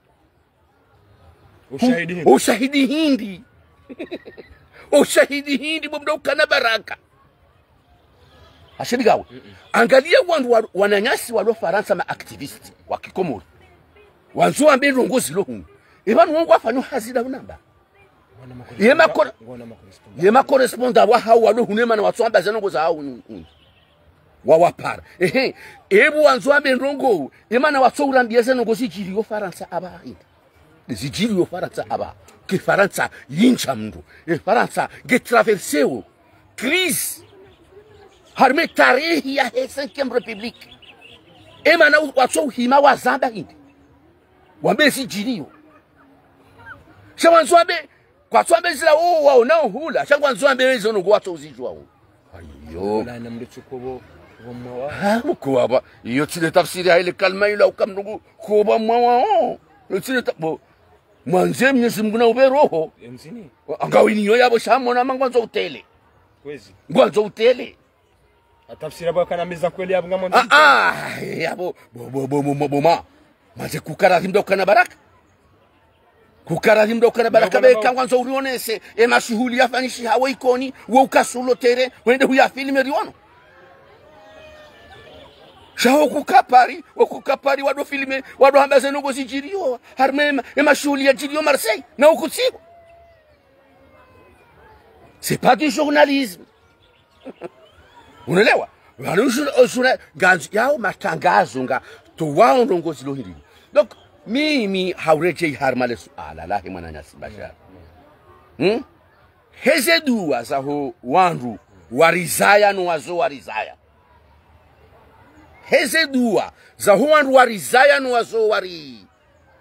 Ushahidi hindri? Ushahidi hindri? Ushahidi hindri, bo mdru ukana baraka. Ashidi gawe. Angalia wandru wa, wananyasi walo Farantsa, ma activistes wa Kikomori. Wandzo wambe ndrongoo zilo hunu. Eba nwo ngwafanyo hazi nda unamba. Ye ma cor-, ye ma correspondants wahao walo hunu, emana watso amba ze ndrongoo zahao hunu. Wawapara. Ehe. Ebo wandzo wambe ndrongoo, emana watso urambia ze ndrongoo zidjiriyo Farantsa aba hindri. Zidjiriyo Farantsa aba. Ke Farantsa yintsha mndru. E Farantsa nge traverseo crise harumwa tarehi yahe cinquième République. Emana u-, watso uhima wazamba hindri. Wambe zidjiriyo. Sha wandzo wambe, kwatso wambe zila, o, waona uhula. Sha ngwandzo wambe ze ndrongoo watso uzidjuwa o. Ayo. Ola na mdru tsuko bo, bo mwawa. Ha, uko waba. Iyo tsi nde tafsiri ya ile kalima ila uka mdru ko bo mwawa o. Iyo tsi nde ta-, bo. Mwandze Mnyezi Mungu na ube roho. Enzini. Wa-, ngawini yo yabo sha mona ma ngwandzo utele. Kwezi. Ngwandzo utele. Atafsira bo kana meza kweli yabo ngamwambi. Ah, ah, yabo, bo, bo, bo, bo, bo, bo, ma. Maze kukara dhimda ukana baraka. Kukara dhimda ukana baraka, be kangwandzo urionese, e mashuhuli yafanyishiha hawo Ikoni, we ukasulo tere, wende huya filme riono. Sha wo kuka Paris, wo kuka Paris wado filme, wado hamba ze ndrongoo zidjiriyo, harumwa e ma-, e mashuhuli yadjiriyo Marseille, na ukutsiwo. C'est pas du journalisme. Unaelewa? Wanu usura, usura, ngandzo, yao matangazo nga, towao ndrongoo zilo hindri. Donc, mimi hauredjei harumwa le suala lahe mwananyasi Bashar. Hmm? Heze dua zaho wandru warizaya no wazo warizaya. Heze dua zaho wandru warizaya no wazo wari-,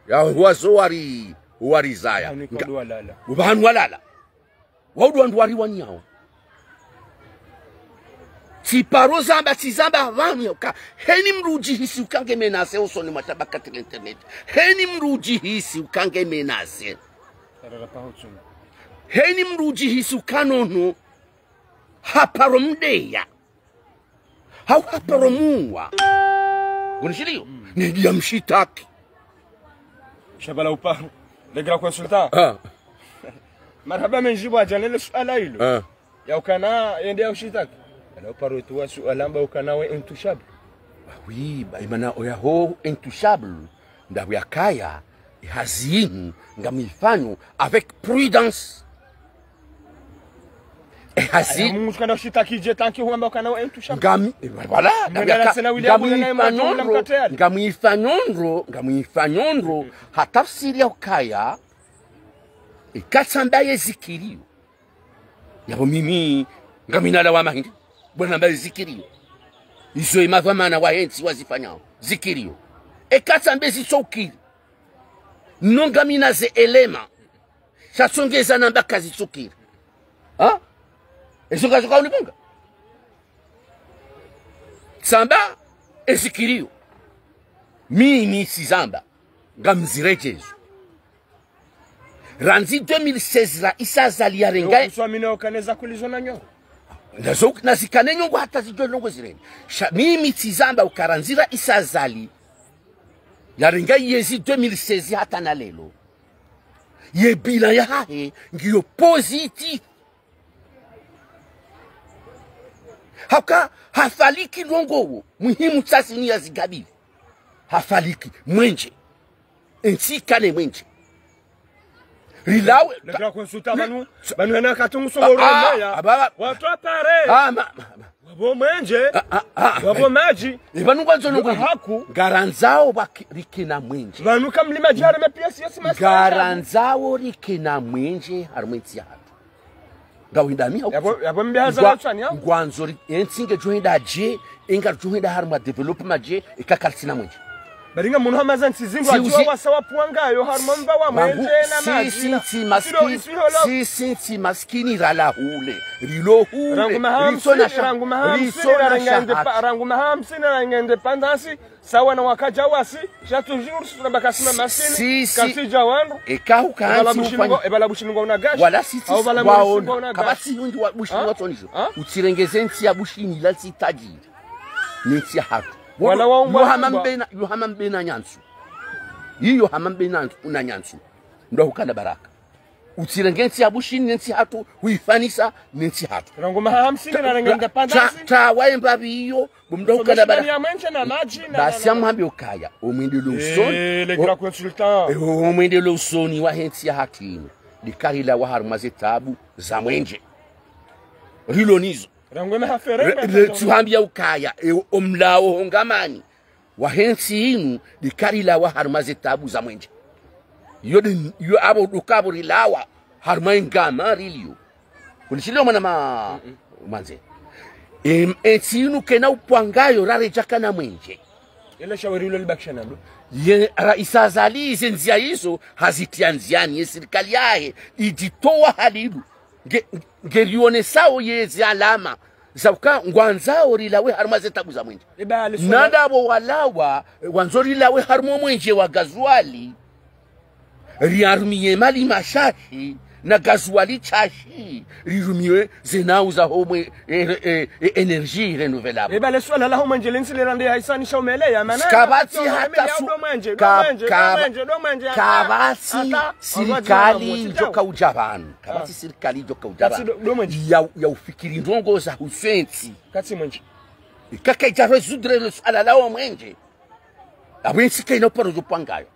ya wazo wari-, warizaya. Nga-, dua lala. Upvanu walala. Wao ndo wandru wariwanyao. Tsiparo zamba, tsizamba pvanu ya uka. Heni mdru udjihisi uka nge menacé usoni mwa tabaka tele internet. Heni mdru udjihisi uka nge menacé. Heni mdru udjihisi uka nono haparo mdeya. Hau haparo muwa. Ngunishiliyo? Nidi ya mshitaki. Shabala upa. Le grand consultant. Ah. Marahaba mendji bo adja nele suala ilo. Ah. Ya ukana yende ya ushitaki. Ala uparo tuwa suala amba ukana we intouchable. Ah oui, ba imana oya ho intouchable. Ndapvo yakaya, e hazi yinu, ngamwifanyo avec prudence. E hazi. Aya, Mungu tsikana ushitaki dje tanki huamba ukana we intouchable. Ngami, e, voilà, mwenda ngami na sena wili ya ngami bwana na ye mwana ifanyondro, mkate yale. Ngami ifanyondro, ngami ifanyondro, ha tafsiri ya ukaya, e katsamba ye zikiriyo. Yapvo mimi, ngamina lawama hindri. Bwana mba zikiriyo. Izo e madhwamana wahe ntsi wazifanyao. Zikiriyo. E katsambe zitsokiri. No ngamina ze éléments. Sha tsongeza namba kazitsokiri. Ha? Ezo kazo kaunibunga. Tsamba, e zikiriyo. Mimi tsizamba. Ngamziredjezo. Randzi deux mille seize raisi Azali yarenga. Yo, kuswamina ukaneza kulizo na nyongo. Nazo, nazikane nyongo hata zidjo nyongo zirenge. Sha, mimi tsizamba uka randzi raisi Azali yarenga yezi deux mille seize hata na lelo. Ye bilan yahahe, ngiyo positif. Hauka, hafaliki ndrongoo, muhimu tsasi ni ya zigabili. Hafaliki, mwenje. Entsi ikane mwenje. Rilawe. Lekera konsulta pvanu, pvanu hena katungu songo. Ah, ah, maya. Aba, aba. Watu wa pare. Ah, ma, ma, ma. Wapvo mwenje. Ah, ah, ah. Wapvo madji. E pvanu kwandzo nongo. Haku. Ngarandzao baki rikina mwenje. Pvanu kamlima djari me P S S masa. Ngarandzao rikina mwenje harumwa entsi yahatru. Ngawindami hau. Yapvo, yapvo mbiha za ngwa-, watswani hau. Ngwandzo ri, entsi ngedjo henda dje, engadjo henda harumwa développement dje, eka karitsina mwenje. Baringa munu hamaza ntsi zindru, si adjuwa usi- wasa wapvwangayo harumwa mva wa mwenje na si, madji si, na ntsi maskini, si, si, ntsi maskini rala hule, rilo hule, rangu maha hamsini, rangu maha hamsini, rangu maha hamsini, rangu maha hamsini, rangu maha hamsini, rangu maha hamsini, sawa na wakadja wasi, sha toujours sura bakasima maskini, si, si, katsidja wandru. Eka uka ebala hantsi Bushini ufanya- ngo-, ebala Bushini ngo una gashi, wala si, si, au bala waona. Bushini ngo una gashi. Kapvatsi hundru wa Bushini watsonidjo. Ha? Utsirenge ntsi ya Bushini la ntsi tajiri. Ne ntsi ya hatru. Wala wa umba yo hama umba. Mbena, yo hama mbena nyantsu. Iyo hama mbena nyantsu, una nyantsu. Ndo hukana baraka. Utsirenge ntsi ya Bushini ne ntsi hatru, huifanisa ne ntsi hatru. Rangu maha hamsini na renge indépendance. Ta, ta, waemba biyo, bo mdo hukana baraka. Ya mwenje na madji na, basi na, na, amwambe ukaya, omwendelo usoni. Eh, le grand consultant. Eh, omwendelo usoni wa hentsi ya hatru inu. Dikarila wa harumwa ze tabu za mwenje. Rilo nizo. Rangu maha ferembe. Re, re, tsuhambia ukaya, e, omlao hongamani. Wa hentsi inu, dikarila wa harumwa ze tabu za mwenje. Yo de, yo abo duka abo rilawa, harumwa ingama rilio. Kunishilio mwana ma, manze. Em, entsi inu kena upvwangayo raredjaka na mwenje. Ile shawiri ilo libakisha nalo. Ye, Raisi Azali, ze ndzia izo, hazitia ndziani, ye sirikali yahe, idjitowa halilu. Nge, ngerionesao ye ze alama za uka ngwandzao rilawe harumwa ze tabu za mwenje. Eba, ale swala. Nanda abo walawa, wandzo rilawe harumwa mwenje wa gazuali. Riarumiye mali mashashi, na gazuali shashi, rirumiye ze nau za homwe, e, e, e, énergie renouvelable. Eba, le swala la homwenje lentsi le rande ya hisani sha umele ya mana. Kapvatsi hata su-, do mwenje, do ka-, mwenje, do ka-, mwenje, do mwenje, kapvatsi hata, sirikali djo kaudja pvanu. Kapvatsi sirikali djo kaudja pvanu. Kapvatsi do, do mwenje. Ya, ya ufikiri ndrongo za husentsi. Kapvatsi mwenje. Ikaka idja résoudre le suala la wo mwenje. Abo entsi kaina uparo djo pvwangayo.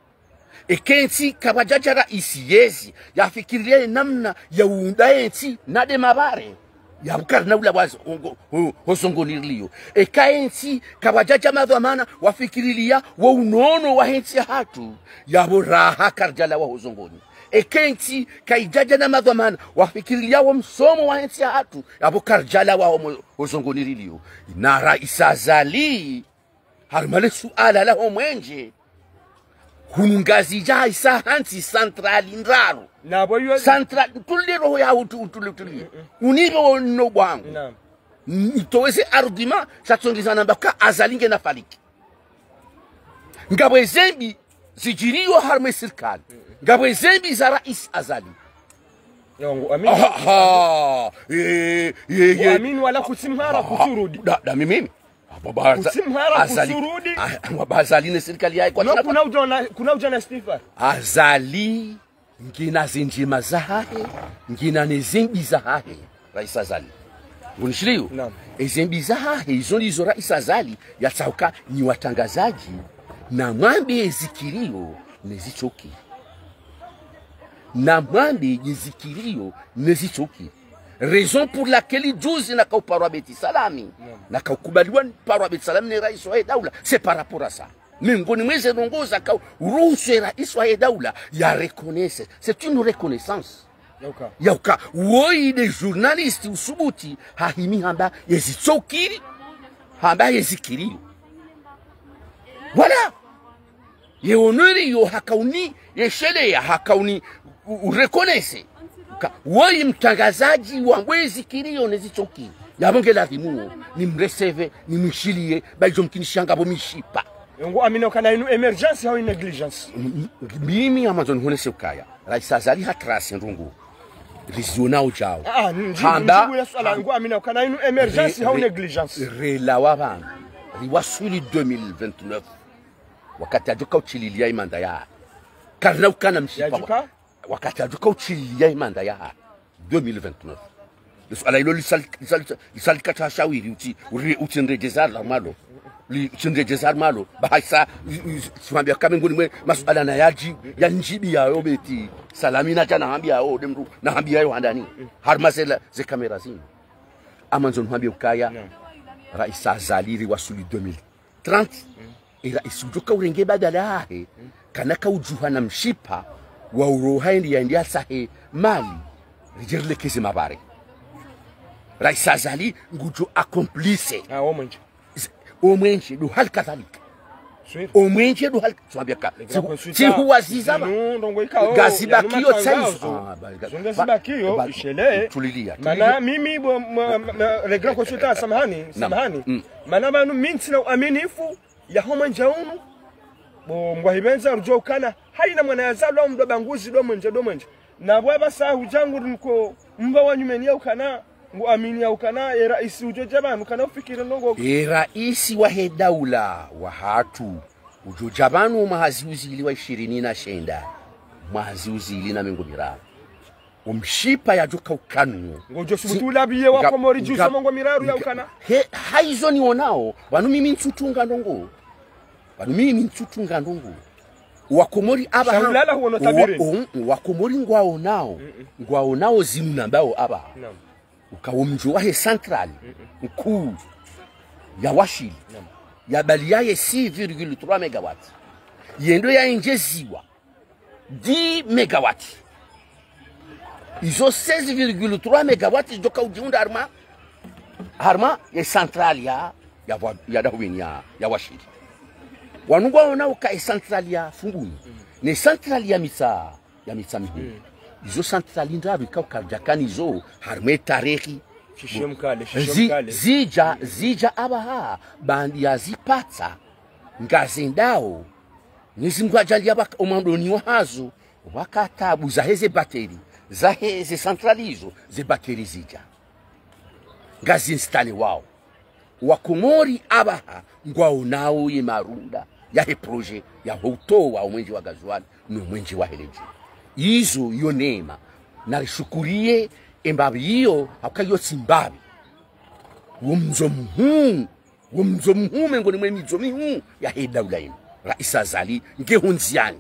Eka entsi kapvadjadja raisi yezi, yafikirilie namna ya uunda entsi na de mabare. Ya bukari na ula wazo, ongo, ho, ho zongoni rilio. Eka entsi kapvadjadja madhwamana wafikirilia wo unono wa hentsi ya hatru, yabo raha karidjalawa ho zongoni. Eka entsi kaidjadja na madhwamana wafikirilia wo msomo wa hentsi ya hatru, yabo karidjalawa ho mo-, ho zongoni rilio. Na Raisi Azali, harumwa le suala la ho mwenje. Hunu Ngazidja haisa hantsi centrale ndraru. Nabo yo centrale, tuli roho ya utu, utuli, utuli. Unibe wo no bwangu. Naam. N-, nitoweze argument, sha tsongeza namba ka Azali ngena faliki. Ngapvo ezembi zidjiriyo harumwa sirikali. Ngapvo ezembi za Raisi Azali. Yo, ngu amini. Aha, aha. Eh, eh, eh. Ngu amini wala kutsimhara kutsurudi. Da, da mimi. Abo ba Aza-, kutsimhara Azali, kutsurudi. Ah, abo ba Azali ne sirikali yahe kwa no, tsina kuna udjona, kuna udjona Stephen. Azali, ngena ze ndjema zahahe, ngena ne zembi zahahe, Raisi Azali. Ngunishiliyo? Naam. Ezembi zahahe, izo ndizo Raisi Azali, yatsaha uka nyi watrangazadji, namwambe ezikiriyo, ne zitsoki. Namwambe ezikiriyo, ne zitsoki. Raison pour laquelle juzi nakauparwa Beti Salami. Naam. Nakaukubaliwa parwa Beti Salami ne raisi wahe daula. C'est par rapport à ça. Miongoni mwa ze ndrongo zakauruhusu raisi wahe daula ya reconnaisse. C'est une reconnaissance. Yauka. Yauka. Woyi de journaliste usubuti hahimi hamba yezitsokiri. Hamba yezikiriyo. Voilà. Ye honneur iyo hakauni, ye sheleya hakauni, u, u reconnaisse. Ka, woyi mtrangazadji wa ngwezikiriyo ne zitsoki. Yabo nge lazimu wo, ni mreseve, ni mwishiliye, ba idjo mkinisha ngapvo mishipa. Ngu amini ukana inu émergence hau négligence. M-, m-, mimi ngamwandzo nihonese ukaya. Raisi Azali hatrase ndrongo. Rizionao djao. Ah, ah, ndji-, hamba, ndjibu ya swala, ngu amini ukana inu émergence hau négligence. Re-, re-, relawa pvanu. Riwaswili deux mille vingt-neuf. Wakati adjo kaushililia imanda ya. Karina ukana mshipa. Yadjuka? Wakati adjo kaushililia imanda ya. Deux mille vingt-neuf. Suala ilo lisali-, lisali-, lisalikata shawiri uti, uri-, uti ndredjeza la malo. Li-, uti ndredjeza la malo. Bahasa, i-, i-, siwambia kame ngoni mwe masuala na yadji, ya ndjibi yayo Beti Salami nadja nahambia yo, de mdru, nahambia yo handani. Harumwa zela, ze kamera zinu. Ngamwandzo nihambie ukaya. Naam. Raisi Azali riwaswili deux mille trente. Mm. E raisi udjo kaurenge badala yahe. Mm. Kana kaudjuha na mshipa wa uroha endi ya endi yatsahe mali. Ridje rilekeze mabare. Raisi Azali ngudjo accomplisse. Ah, wo mwenje. Z-, wo mwenje, ndo hali kadhalika. Omwenje ndo hali, tsambia ka. Sihuwaziza ba. Ngazibakio tsaizo. Ah, ba, zunga ba, zibakiyo, ba, ishele. Tulilia, mana tulilia. Mimi bo, ma, ma, ma, le grand consultant, samahani, samahani. Mana pvanu mi ntsina uaminifu ya homwenje unu. Bo ngwahipvendza rudjo ukana. Haina mwana yazalwa mdo banguzi do mwenje, do mwenje. Na pvwa pvasa hudja ngu rinko mba wa nyumeni ya ukana, ngu amini ya ukana, e raisi udjo dja pvanu kana ufikiri ndrongoo. E raisi wahe daula wahatru, udjo dja pvanu mwaha zihwi zili wa ishirini na shenda, mwaha zihwi zili na mengo miraru. Omshipa yadjo kaukanuo. Ngodjo subutu ulabiye wa Komori djusa mengo miraru ya ukana. He, haizo nionao, pvanu mimi ntsutunga ndrongoo. Pvanu mimi ntsutunga ndrongoo. Wakomori apvaha. Shaulala huono tabiri. Wa, um, Wakomori ngwaonao. Ngwaonao zinu nambao apvaha. Naam. Uka omdjo wahe centrale. Nkuu. Ya Washili. Naam. Yabaliyaye six virgule trois mégawatts. Yendo yaendjeziwa dix mégawatts. Izo seize virgule trois mégawatts zidjo kaudjiunda harumwa, harumwa ye centrale ya, ya, ya Dahomey ya, ya Washili. Wanu ngwaona uka ye centrale ya Fumbuni. Ne centrale ya Mitsa, ya Mitsa Mihuu. Izo centrale ndraru ikao kardjakana izo harumwa ye tarehi. Shishe mkale, shishe mkale. Zidja, zidja apvaha, baanda yazipatsa, ngazendao, Mwenyezi Mungu hadjaaliya pvaka omwandoni wahazo, pvaka tabu zaheze batterie, zaheze centrale izo, ze batterie zidja. Ngazi installé wao. Wakomori apvaha, ngwaonao ye marunda, yahe projet, yaho utowa omwenje wa gazuali, no mwenje wahe ledju. Izo yo neema, narishukuriye, embapvi iyo, hauka iyo tsi mbapvi. Wo mzo muhuu, Wo mzo muhuu mengoni mwe mizo mihuu yahe daula inu. Raisi Azali, nge ho ndziani.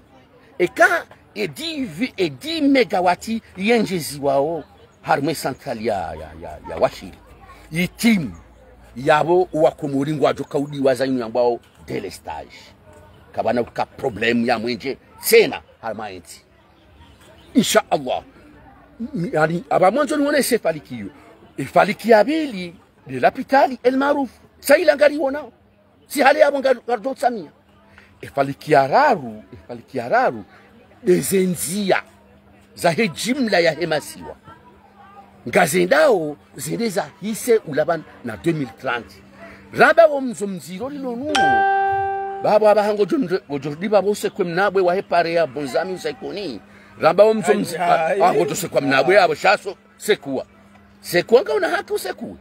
Eka, e dix, e dix mégawatts yendjeziwao harumwa ye centrale ya, ya, ya, ya Washili. Yitimu, yapvo owakomori ngwadjo kaudiwaza inu yambwao délestage. Kapvana uka problème ya mwenje, tsena, harumwa yentsi. Insha Allah. Yaani, apva mwandzo niwonese faliki iyo. E faliki ya pvili, le lapitali El Maarouf. Sa ila ngariwonao. Si hale yapvo nga-, ngaridotsamia. E faliki ya raru, e faliki ya raru, ndeze ndzia zahe jimla yahe masiwa. Ngazendao, zende zahise ulapvana na deux mille trente. Ramba wo mzo mdziro lilo nuo. Pvapvo apvaha ngodjo mdre-, ngodjo rudi pvapvo usekwe mnabwe wahe pare ya Bonzami usaikoni. Ramba wo mzo mdzi-, ah, ngodjo sekwa mnabwe apvo shaso, sekuwa. Sekuwa ngauna haki usekuwe.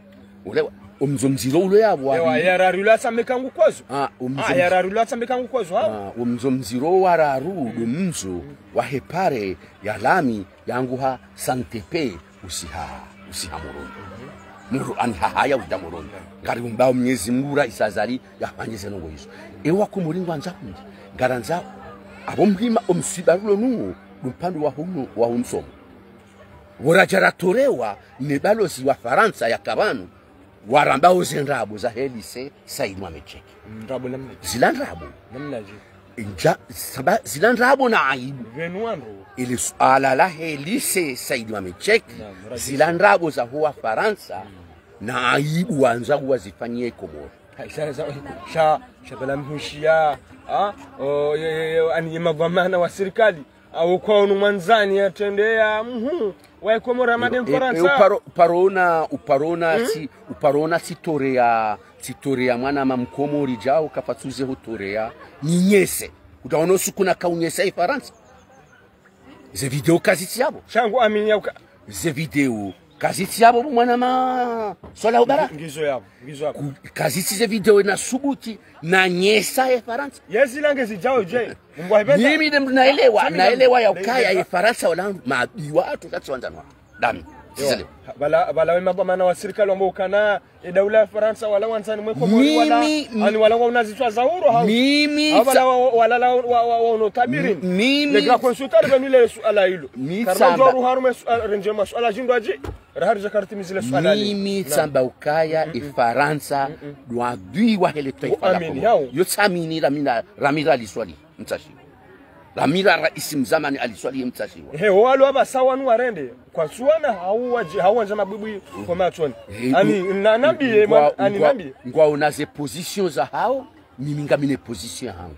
Ulewa, wo mzo mdziro ulo yapvo. Ewa, ya raru ilo atsambe kangu kozo. Ah, wo mzo mdzi-, ya raru ilo atsambe kangu kozo, ha? Ah, wo mzo mdziro wa raru, ndo mzo wahe pare ya lami yanguha Saint-Pé usiha, usiha Moroni. Moro ani hahaya uda Moroni. Ngariumbao Mwenyezi Mungu raisi Azali yafanye ze ndrongoo izo. Ewakomori ngwandzao hundri. Ngarandzao. Apvo mhima omsiba rulo nuo, ndo mpandre wa hunu, wa humsomo. Pvo radja ratorewa, ne balozi wa Farantsa yaka pvanu, warambao ze ndrabo zahe lycée Said Mohamed Cheikh. Ndrabo namnaje? Zila ndrabo. Namnaje? Ndja, saba, zila ndrabo na aibu. Pvenu wandru. Ile suala lahe lycée Said Mohamed Cheikh, naam, zila ndrabo zaho wa Farantsa, na aibu wandzao wazifanyie Komori. Hai, sha, sha, sha, sha pvala mhushiya, ha? O, ye, ye, ye, ani ye madhwamana wa sirikali. Au kwa unu mwandzani ya tende ya, mhm, wa Komori ya made Mfarantsa. E, e, uparo-, uparona, uparona si, uparona si toreya, si toreya mwana ma Mkomori djao kapvatsuze hutoreya. Ninyese. Kutaono suku na kaunyesa Ifarantsa. Ze video kazitsi yapvo. Shangu amini ya uka- Ze video kazitsi yapvo mwana ma Swala Ubara. Ngizo yapvo, ngizo yapvo. Ku-, kazitsi ze video na subuti, na nyesa Ifarantsa. Yezi lange zidjao dje. Mimi nde mdru naelewa, naelewa ya ukaya Ifarantsa wala maadui watru shatsi wandzani wa. Dami. Sisele. Pvala, pvala we madhwamana wa sirikali wamba ukana, e daula ya Farantsa wala wandzani mwe Komori wala, ani wala wauna zitswa za huru hau. Mimi. Hau pvala wa, wala la, wa, wa, wa uno tabiri. Mimi. Le grand consultant pvanu le suala ilo. Karma tsamba. Ndjo ruharu me suala, rendje ma suala jindwa ji. Raha ridja karitimizi le suala li. Mimi tsamba ukaya Ifarantsa ndo adui wahe le twaifa la Komori. Yo tsamini ramina, ramira liswali mtsashiwa. Ramira raisi mzamani aliswali mtsashiwa. He, walo apvasa wanu warende. Kwatsuwana hau wadji, hau wandza mabwibwi kwa matsoni. Ani, na, nambiye, ani, nambiye. Ngwaona ze position zahao. Mimi ngamina position yahangu.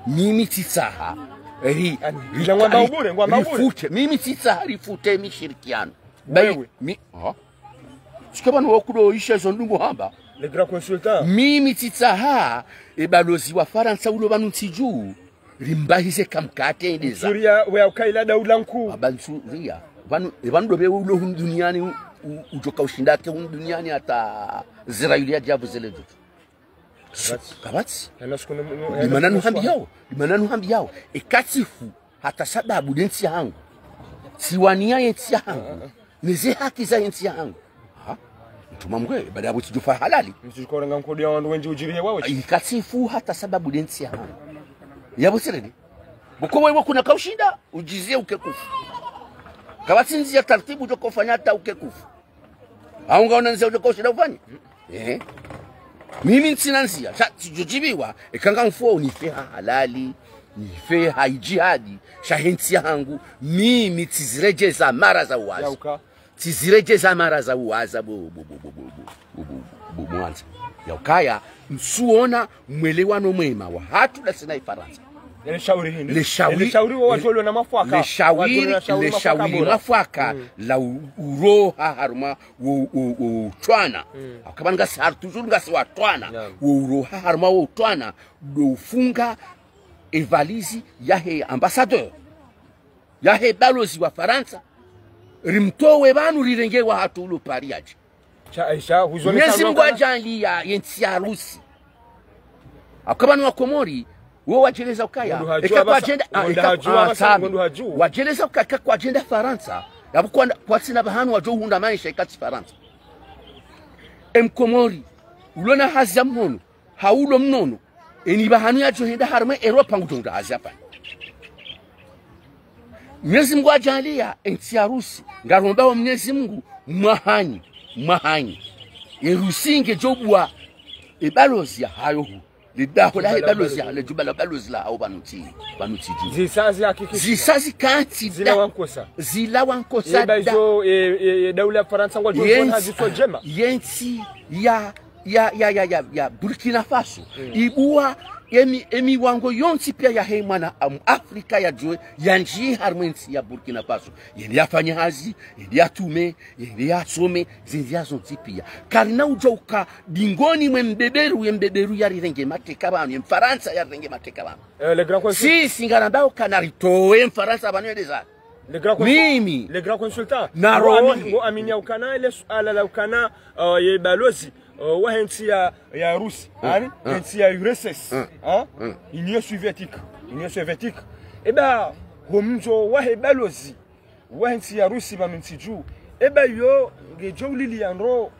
Mimi tsitsaha. Ri, Ani, ri, ngwamba ri, ubure, ngwamba ubure. Rifute. Mimi tsitsaha rifute mishirikiano. Bayi, wewe. Mi, ha? Sike pvanu wakudo isha izo ndrongoo hamba. Le grand consultant. Mimi tsitsaha, e balozi wa Farantsa ulo pvanu ntsi dju. Rimbahize kamkate ndeza. Suria, wewe ukaila daula nkuu. Aba nsuria. Pvanu, e pvanu ndo be ulo hunu duniani, u, u, udjoka ushindake hunu duniani hata Israeli ya djabu zele djutu. Kapvatsi. Kapvatsi. Dimana nuhambiyawo. Dimana nuhambiyawo. Eka tsifu hata sababu de ntsi yahangu. Tsiwania ye ntsi yahangu. Neze haki za ye ntsi yahangu. Ha? Mtuma mgwe, baada ya buti jufa halali. Mtsukorenga nkodo ya wandru wendji udjiri he wawe. Eka tsifu hata sababu de ntsi yahangu. Yapvo sireni. Boko wewe kuna kaushinda, udjizie uke kufu. Kapvatsi ndziya taratibu djoko fanya hata uke kufu. Hau ngaona ndziya udjo kaushinda ufanye? Eh. Mimi ntsina ndziya, sha tsidjodjibiwa, eka ngamfo unife ha halali, nife ha idjihadi, sha he ntsi yahangu, mimi tsiziredjeza mara za uwaza. Yauka. Tsiziredjeza mara za uwaza bo, bo, bo, mwandze. Yaukaya, ntsuona mwelewano mwema wahatru dasi na Ifarantsa. Ele shauri hindri? Le shauri, ele shauri wo wadjo lona mafwaka. Le shauri, wadjo lona shauri le shauri mafwaka bora. Mafwaka la u-, uroha harumwa wo, wo, wo utwana. Akaba ngasi har-, toujours ngasi watwana. Naam. Wo uroha harumwa wo utwana, do ufunga e valise yahe ambassadeur, yahe balozi wa Farantsa, rimtowe pvanu rirenge wahatru ulo Paris yadje. Sha, sha, huzone Mwenyezi Mungu adjaliya ye ntsi ya Rusi. Akaba ni wa Komori, wo wadjeleza ukaya. Eka kwadjenda, ah, eka, ah, sabi. Wadjeleza ukaya eka kwadjenda Farantsa, yapvo kwanda, kwatsina pvahanu wadjo hundra maesha eka tsi Farantsa. E Mkomori, ulona hazi ya mhono, hau ulo mnono, eni pvahanu yadjo henda harumwa Europa ngudjo hundra hazi hapvani. Mwenyezi Mungu adjaliya, e ntsi ya Rusi, ngaromba wo Mwenyezi Mungu, mwahani, mwahani. E Rusi ngedjo buwa, e balozi yahayo hu. Le daho lahe balozi yahayo, le djumba la balozi lahayo pvanu ntsi, pvanu ntsi dju. Zisa zihakikisha. Zisa zikantsi da. Zila wankosa. Zila wankosa da. Eba izo, e, e, e, daula ya Farantsa ngwadjo, ye ntsi, ngwadjo ha zitso djema. Ye ntsi ya ya, ya, ya, ya, ya Burkina Faso. Ibuwa emi, emi wango yontsi piya yahe mwana, am, Afrika yadjuwe, yandjiye harumwa e ntsi ya Burkina Faso. Yende yafanye hazi, yende yatume, yende yasome, zendzi yazontsi piya. Karina udjo uka dingoni mwe mbeberu, ye mbeberu yarirenge mateka pvanu, ye Mfarantsa yarirenge mateka pvanu. Eh, le grand conseil. Si, si ngarambao kana ritowe Mfarantsa pvanu yende za. Le grand consul-, mimi. Le grand consultant. Naro. Ngo amini, ngo amini ya ukana, le suala la ukana, uh, ye balozi, uh, wahe ntsi ya, ya Rusi. Ani? Ye ntsi ya U R S S. Ha? Union Soviétique. Union Soviétique. Eba, ho mdjo wahe balozi wahe ntsi ya Rusi pvanu ntsi dju. Eba yo, ngedjo uliliya ndro,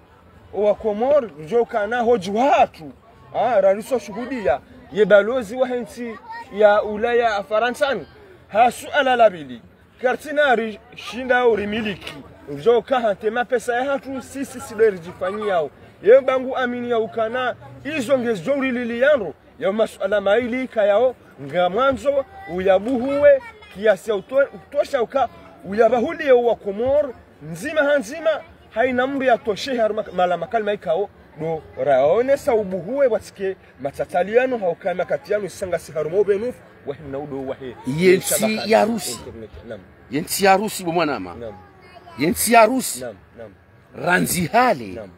owa Komori, djo kana hodji wahatru. Ah, raniso shuhudiya, ye balozi wahe ntsi ya Ulaya Farantsani. Ha suala la pvili. Kartsina rishinda urimiliki. Djo kaha nte mapesa yahatru, sisi sido ridjifanyiyao. Ye ba ngu amini ya ukana, izo ngezidjo urililiya ndro. Yao masuala mayili kayao, ngamwandzo uyabuhuwe, kiasi ya uto-, utosha uka, uyabahuliye owa Komori, ndzima ha ndzima, haina mndru yatoshehe harumwa mala makalima ikao, do raonesa ubuhuwe watsike matsatsaliyano, hauka makati yanu isa ngasi harumwa ubenufu, wahe mna udo wahe. Ye ntsi ya Rusi. Naam. Ye ntsi ya Rusi bo mwanama. Naam. Ye ntsi ya Rusi. Naam, naam. Randzi hale. Naam.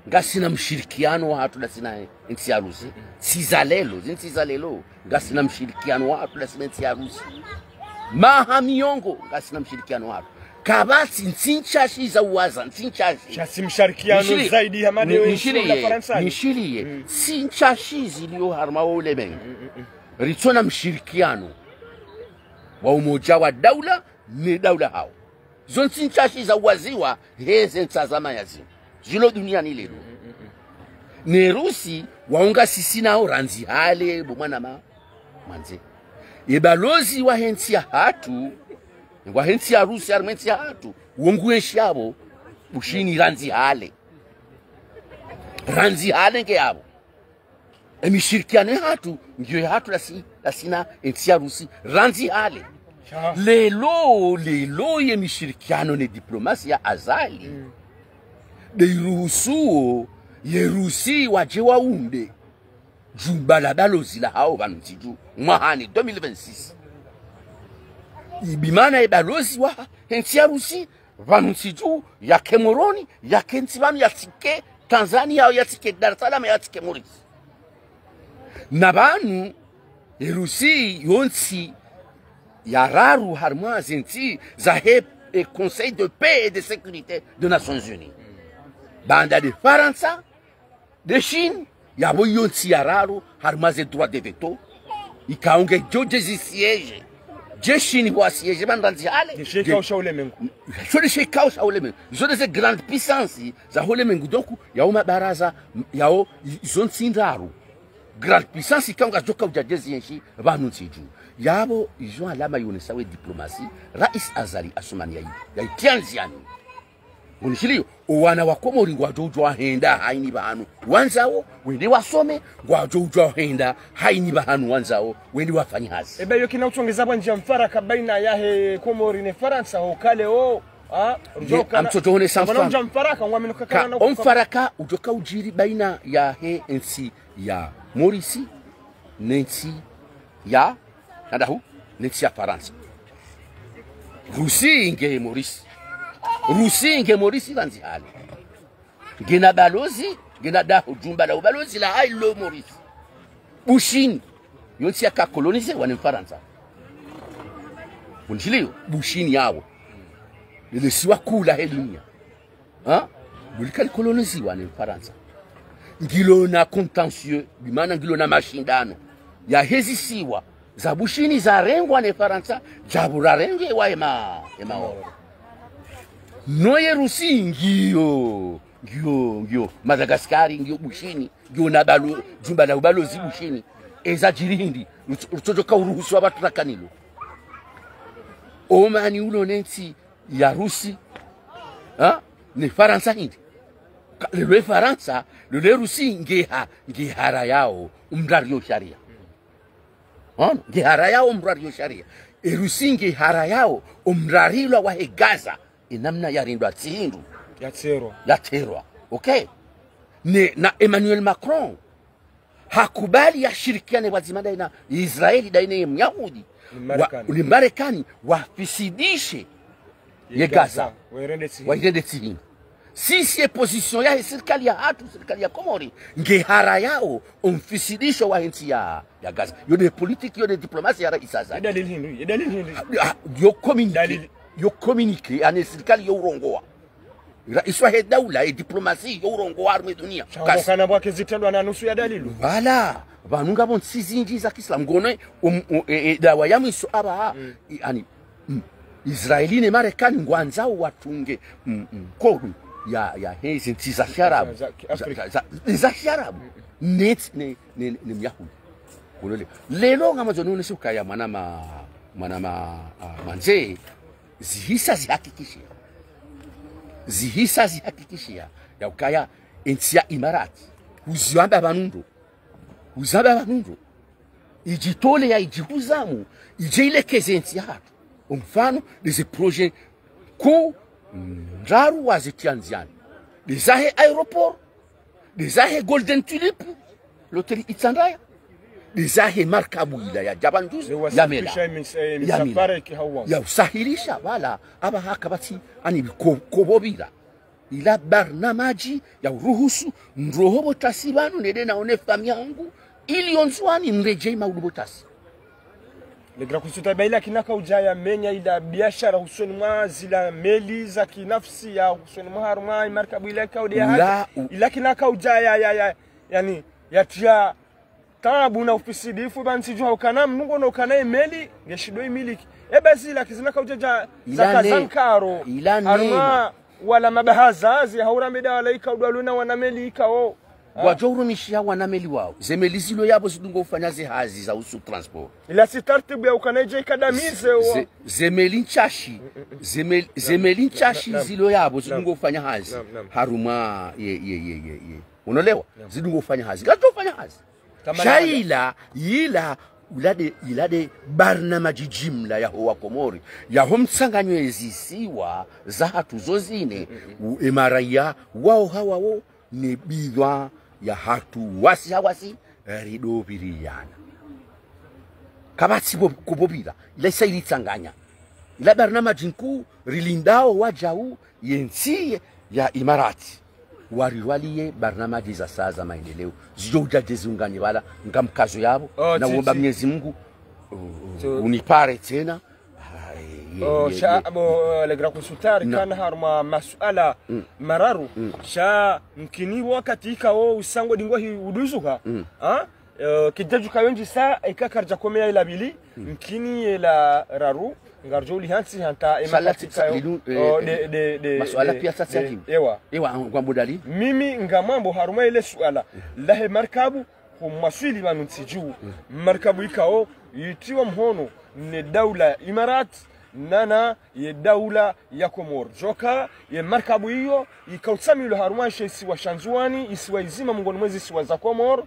Ngasina mshirikiano wahatru dasi na ntsi ya Rusi. Tsi za leo, zi ntsi za leo. Ngasina mshirikiano wahatru dasi na ntsi ya Rusi. Maha miyongo, ngasina mshirikiano wahatru. Kapvatsi ntsi ntsashi za uwaza, ntsi ntsashi. Sha tsi mshirikiano zaidi ya mane nishiliye, nishiliye. Ntsi ntsashi ziliyo harumwa wo ulemengu. Ritsona mshirikiano wa Umoja wa Daula, ne daula hawo. Zo ntsi ntsashi za uwaziwa, heze ntsa za maya zinu. Zilo duniani leo. Ne Rusi, wao ngasi nao randzi hale, bo mwanama, mwandze. Ye balozi wahe ntsi yahatru, wahe ntsi ya Rusi, harumwa e ntsi yahatru, wo ngu enshi yapvo, Bushini randzi hale. Randzi hale nge yapvo. E mishirikiano yahatru, ngiyo yahatru dasi, dasi na e ntsi ya Rusi, randzi hale. Sha. Leo, leo ye mishirikiano ne diplomasi ya azali. Mm. De iruhusuo, ye Rusi wadje waunde. Djumba la balozi lahawo pvanu ntsi dju, mwahani deux mille vingt-six. Ibimana ye balozi wahe ntsi ya Rusi, pvanu ntsi dju, yake Moroni, yake ntsi pvanu, yatsike Tanzania, yatsike Dar es Salaam, yatsike Maurice. Na pvanu, e Rusi, yo ntsi ya raru harumwa ze ntsi zahe, e, Conseil de Paix et de Sécurité de Nations Unies. Baanda de Farantsa, de Chine, yapvo iyo ntsi ya raru harumwa ze droit de veto, ikao ngedjo dje zi siège. Dje Chine wa siège pvanu randzi hale. Nde she ikao sha ulemengu. Sho nde she ikao sha ulemengu. Zo nde ze grande puissance za ulemengu. Donc, yawo mabaraza, yawo i-, izo ntsi ndraru. Grande puissance ikao ngazidjoka udja dje zi enshi pvanu ntsi dju. Yapvo izo alama yonesao e diplomasi, Rais Azali Assoumani yayi, yayi tria ndziani. Munishiliyo, o wana wa Komori ngwadjo udjwa hwenda hayina pvahanu wandzao, wende wasome, ngwadjo udjwa hwenda hayina pvahanu wandzao, wende wafanye hazi. Ebe yo kina utsongeza pvwa ndjia mfaraka baina yahe Komori ne Farantsa, ho kale o, ha? Nge, amtsodjo honesa mfano. Ndjia mfaraka, ngwamino kakana na o mfaraka udjoka udjiri baina yahe ntsi ya Maurice, ne ntsi ya, nadahu, ne ntsi ya Farantsa. Rusi nge Maurice. Rusi nge Maurice randzi hale. Ngena balozi, ngena daho djumba la ubalozi lahayi lo Maurice. Bushini. Yo ntsi yaka kolonize wa ne Mfarantsa. Munishiliyo, Bushini yawo. Lele siwa kuu lahe dunia. Ha? Lulika likoloniziwa ne Farantsa. Ngilo na contentieux, bimana ngilo na mashindano yahe zisiwa za Bushini zarengwa ne Farantsa, djapvo rarengewa e Ma-, e Maore. No ye Rusi ngiyo, ngiyo, ngiyo Madagascar, ngiyo Bushini, ngiyo na balo-, djumba la ubalozi Bushini. Eza djiri hindri, rutso-, rutsodjoka uruhusu wa pvatsu rakanilo. Omani ulo ne ntsi ya Rusi, ha? Ne Farantsa hindri. Ka-, lelo e Farantsa, lelo e Rusi ngeha-, ngeharayao omrari yo sharia. Ono, ngeharayao omrari yo sharia. E Rusi ngeharayao omrarilwa wahe Gaza, e namna yarindwa tsi hindru. Yaterwa. Yaterwa. Okay? Ne, na Emmanuel Macron, hakubali yashirikiane pvwadzima daina Israeli, daina ye Myahudi, ni Marekani, wa-, ni Marekani, wafisidishe ye Gaza, wairende tsi hindru. Wairende tsi hindru. Sisi ye position yahe sirikali yahatru, sirikali ya Komori, ngeharayao omfisidisho wahe ntsi ya, ya Gaza. Yo nde politiki, yo nde diplomasi ya Rais Azali. Ye dalili hindri, ye dalili hindri. Ha, ha, yo communiqué, dalili, yo communiqué, yaani sirikali yo urongoa. Rais wahe daula, e diplomasi yo urongoa harumwa e dunia. Sha kasi. Kana pvwake zitrendwa na nusu ya dalili. Voilà. Pvanu ngapvo ntsi zindji za kiislamu. Ngono, um, um, e, e, dawa ya mwiso apvaha, mm, i-, yaani, mm, Israeli ne Marekani ngwandzao watunge, mm, mm, kodu ya, yahe zi ntsi za Kiarabu. Za, za, za, za Kiafrika. Za, za, za Kiarabu. Mm, mm. Ne, ne, ne, ne Myahudi. Ulole. Lelo ngamwandzo nionese ukaya mwana ma-, mwana ma-, ah, mandze, zihisa zihakikishiha. Zihisa zihakikishiha ya ukaya e ntsi ya Imarati, huziwamba pvanu ndo, huzamba pvanu ndo, idjitole ya idjihuzamu, idje ilekeze e ntsi yahatru. Omfano, nde ze projet kuu ndraru wazitria ndziani. Nde zahe aéroport, nde zahe Golden Tulip, l'hôtel Itsandraya, nde zahe markabu ila ya Japan Juice, ya mela. Ya mela. Ya usahilisha, wala, apvaha kapvatsi, yaani, ko-, kopvo pvira. Ila barnamaji ya uruhusu, ndroho pvo tasi pvanu, nende naone famiyi yangu, ili yo Ndzuwani, nredjei maudu pvo tasi. Legra kusuta ba ila kina kaudja ya menya ila biashara husoni mwa zila meli za kinafsi ya husoni mwa harumwa imarkabu ila ikao nde ya haki. Ila kina kaudja ya, ya, ya, yaani, yatria taabu na ufisidifu, ba ntsi djuha ukana mnungo no ukana e meli, ngeshindo imiliki. Eba zila kizina kaudja dja zaka zankaro. Ila neema. Harumwa wala mabahazazi, haurambe nda wala ikao ndo waluna wana meli ikao. Ngwadjo urumishiha wana meli wawo. Ze meli zilo yapvo zidungo ufanya ze hazi za uhusu transport. Ila si tartibu ya ukana idje ikadamize wo. Ze, ze meli ntsashi. Ze mel-, ze meli ntsashi zilo yapvo zidungo ufanya hazi. Harumwa ye, ye, ye, ye, ye. Unolewa? Zidungo ufanya hazi. Ngazidjo ufanya hazi. Sha ila, ila, ila nde, ila nde barnamaji jimla yaho wa Komori. Yaho mtsanganyo ezisiwa zahatru zo zine, u-, emaraya wawo hawawo, ne bidhwa yahatru wasi hawasi, Ridopviriyana. Kapvatsi bo-, kupvopvira. Ila isa iritsanganya. Ila barnamaji nkuu rilindao wajau ye ntsi ya Imarati. Warirwaliye barnamaji za saya za maendeleo. Zidjo udja dje ziunganye pvala, ngamkazo yapvo, na uomba Mwenyezi Mungu, u-, u-, unipare tsena. Aye, ye, ye, sha, ye. Bo, eh, le grand consultant, kana harumwa masuala mararu. Sha, mkini wakati ikao usango dingo hi uduzuka. Ha? Eh, kidjadjuka yondji sa, eka karidja komeya ila pvili, mkini ila raru, ngaridjo ulihantsi hata, ema katika yo, linu, eh, oh, eh, de, de, de, masuala de, pia sasa de, yadjini. Ewa. Ewa, ngwambo dali. Mimi ngamwambo harumwa ile suala, lahe markabu, ho mwaswili pvanu ntsi dju. Markabu ikao, yitiwa mhono, ne daula Imarat, nana ye daula ya Komor. Djoka, ye markabu iyo, ikautsamilwa harumwa she isiwa sha Ndzuwani, isiwa izima mongoni mwa ezi isiwa za Komor.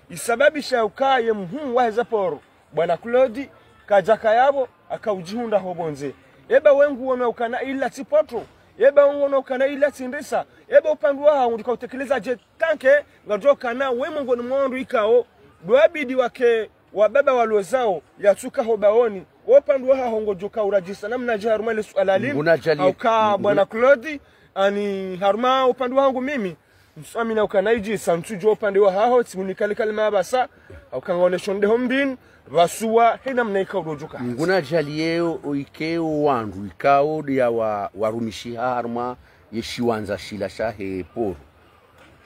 Isababisha uka ye mhuu wahe ze poro, bwana Claude, kadjaka yapvo, akaudjihundra ho pvondze. Eba we nguono ukana ila tsi poto, eba we nguono ukana ila tsi ndrisa, eba upande wahaho ngudjo utekeleza dje tanke, ngadjo kana we mongoni mwa wandru ikao, ndo wabidi wake wababa walozao, yatsuka ho baoni, wo upande wahaho ngodjo ka uradjisa namnadje harumwa le suala linu. Nguna djali. Hauka, bwana Claude, ani harumwa upande wahangu mimi, ntsuamina ukana idjisa, ntsudjuwa upande wahaho, tsimunikali kalima apvasa, hauka ngaonesho ndeho mbinu, pvasuwa, he namna ikao udodjuka. Nguna djali yeo, o ikao wandru, ikao de ya wa-, warumishiha harumwa ye shiwandza shila shahe poro.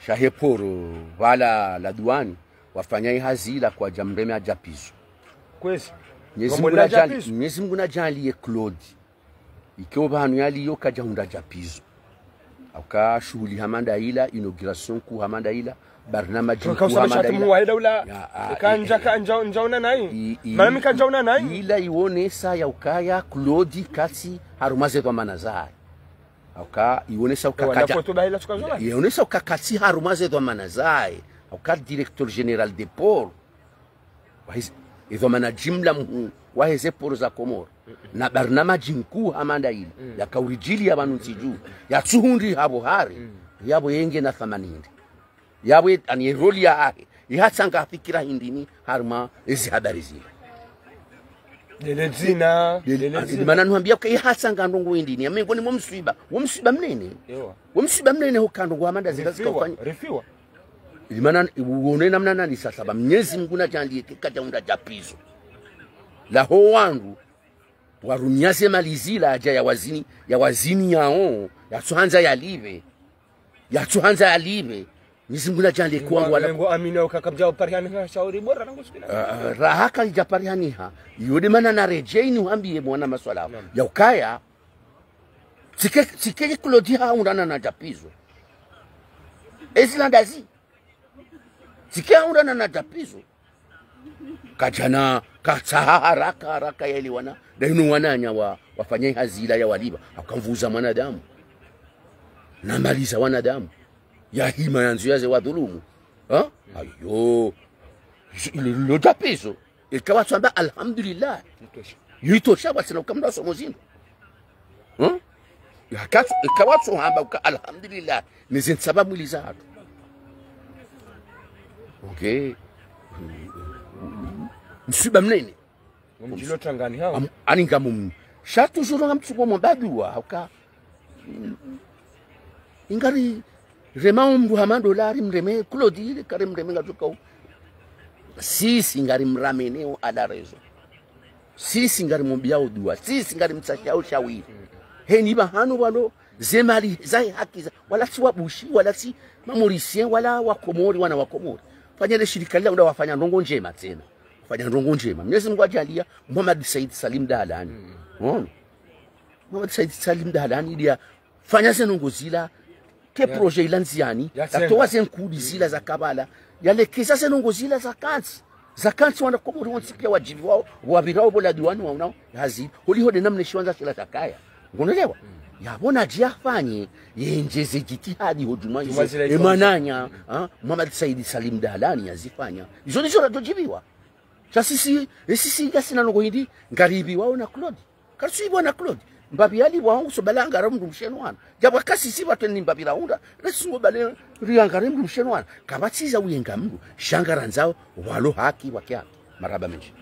Shahe poro, pvala la duwani, wafanya ihazi ila kwadja mreme adja pizo. Kwezi. Mwenyezi Mungu na djali, Mwenyezi Mungu na djali ye Claude. Ikao pvanu yaliyo kadjahundra dja pizo. Hauka shuhuli hama nda ila, inauguration nkuu hama nda ila, barnamaji nkuu hama nda ila. Muwahe daula. Ya, ah, kandja, eh, eh. Kandja, ndjaona nayi. I, i, mami kandjaona nayi. Ila iwonesa ya ukaya Claude katsi harumwa ze dhwamana zahahe. Hauka iwonesa uka kadja. Iwonesa uka katsi harumwa ze dhwamana zahahe. Hauka directeur général des ports. Wahe ze, e dhwamana jimla mhuu wahe ze poro za Komoro. Na barnamaji nkuu hama nda ila. Yakauridjiliya pvanu ntsi dju. Yatsuhundri hapvo hari. Yapvo yenge na thamani hindri. Yapvo ye, ani ye roli yahahe. Ihatsanga fikira hindrini harumwa ezi habari zila. Lele dzina, lele, lele ani dzina. Mana nuhambia uka ihatsanga ndrongo hindrini. Ya mengoni mwa mswiba. Wo mswiba mnene. Ewa. Wo mswiba mnene huka ndrongo hama nda zila zikaufanya. Rifiwa, rifiwa. Imana, uone namna nani sasa, ba Mwenyezi Mungu na djali yeke kadjahundra dja pizo. Laho wandru, warumia ze mali zila adja ya wazini, ya wazini yao, yatsuhandza yalipve. Yatsuhandza yalipve. Mwenyezi Mungu na djali yeke wandru wala. Ngo amina uka kabdja uparihaniha shauri bora nangu sikina. Ah, ah, raha kaidja parihaniha. Iyo de mana naredjei nuhambiye mwana maswala. Naam. Ya ukaya, tsike, tsike Claude hahundrana na dja pizo. Ezi landazi. Tsike hahundrana na dja pizo. Kadjana, katsaha haraka, haraka yaelewana. Nda inu wananya wa, wafanya ihazi ila ya walipva. Hauka mvuza mwanadamu. Na mali za wanadamu. Yahima yandzo yaze wadhulumu. Ha? Ayo. Lo dja pizo. Eka watsuhamba alhamdulillah. Itosha. Itosha, watsina uka mndru asomo zindru. Hmm? Yakatsu, eka watsuhamba uka alhamdulillah. Neze ntsaba mwili zahatru. Okay. Mswiba mnene. Mdjilo tangani hao. Am-, ani ngamu. Sha toujours ngamtsuko mwamba duwa, hauka. Ingari rema umndru hama ndola ari mreme, Claude ile kari mreme ngatsuka u. Sisi ngari mrameneo à la raison. Sisi ngari mwambiao duwa. Sisi ngari mtsashao shawiri. Heni pvahanu pvalo, ze mali, zahe haki za, wala si wabushi, wala si mamorisien, wala wakomori, wana wakomori. Fanya le shirika lila unda wafanya ndrongo ndjema tsena. Fanya ndrongo ndjema. Mwenyezi Mungu adjaliya, Mohamed Said Salim Dahlani. Ono. Mohamed Said Salim Dahlani ndiya fanya ze ndrongo zila, ke projet ila ndziani, yatowa ze nkudi zila za kabala, yalekeza ze ndrongo zila zakantsi. Zakantsi wana Komori wontsi piya wadjibu wao, wapvirao pvo la duwani waonao, hazi, holiho de namna shiwandza shila shakaya. Ngonelewa? Yapvo nadje yafanye, yendjeze jitihadi ho djumwa izo, e mwananya, ha, Mohamed Said Salim Dahlani yazifanya. Izo ndizo radjodjibiwa. Sha sisi, e sisi ngasina ndrongo hindri, ngaripviwao na Claude. Karitsuipviwa na Claude. Mbapvi yalipvwa hangu so bala angara mdrumshe no wana. Djapvwa kasi si pvateni mbapvi raunda, resi ngo bale riangare mdrumshe no wana. Kapvatsi za uyenga mdru, sha ngarandzao, walo haki wake haki. Marahaba mendji.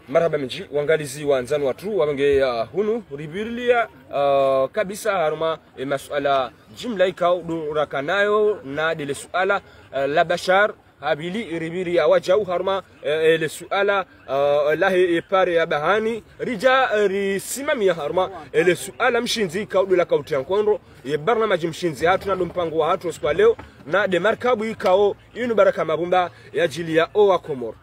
Marahaba mendji, wangalizi wandzani watru, wapvange ya hunu, ripvirilia, ah, kabisa harumwa, e masuala jimla ikao ndo rakanayo na ndele suala, eh, la Bashar, ha pvili ripvirilia wajau harumwa, eh, ele suala, eh, lahe e pare ya Bahani, ridja, eh, risimamia harumwa, ele suala mshindzi ikao ndo la kauti ya nkondro, ye barnamaji mshindzi hatru na ndo mpango wa hatru usiku wa leo, na nde markabu ikao inu Baraka Mabumba yadjilia owa Komori.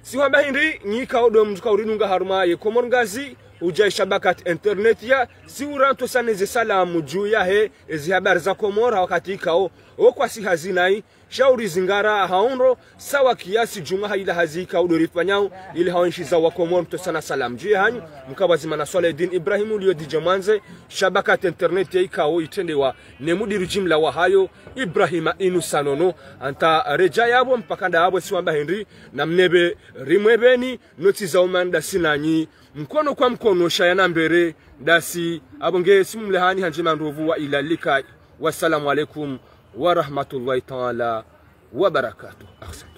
Si hwamba hindri, nyi ikao ndo mdru kauridunga harumwa ye Komori Ngazi, udja ishabakat internet ya, si uranto sane ze salamu dju yahe, ezi habari za Komori, ha wakati ikao, o kwasi hazi nayi, sha urizingara ha undro, sawa kiasi djumwa ha ila hazi ikao ndo rifanyao, ili ha wenshi za wa Komori mtosana salamu dju yahanyu, mkabwa zima na Swalaheddine Ibrahim uliyo D J Mwanze, shabakat internet ya ikao itrendewa, ne mudiri jimla wa hayo, Ibrahima Inusa Nono, anta redja yapvo mpaka nda yapvo si hwamba hindri, na mnepve rimwepveni, notsi za umani ndasi nanyi, mkono kwa mkono sha ya na mbere, ndasi, apvo nge si mumlehani handje mandrovu wa ila likai. Wassalamu alaikum wa rahmatullahi ta'ala wa barakatuh. Ahsan.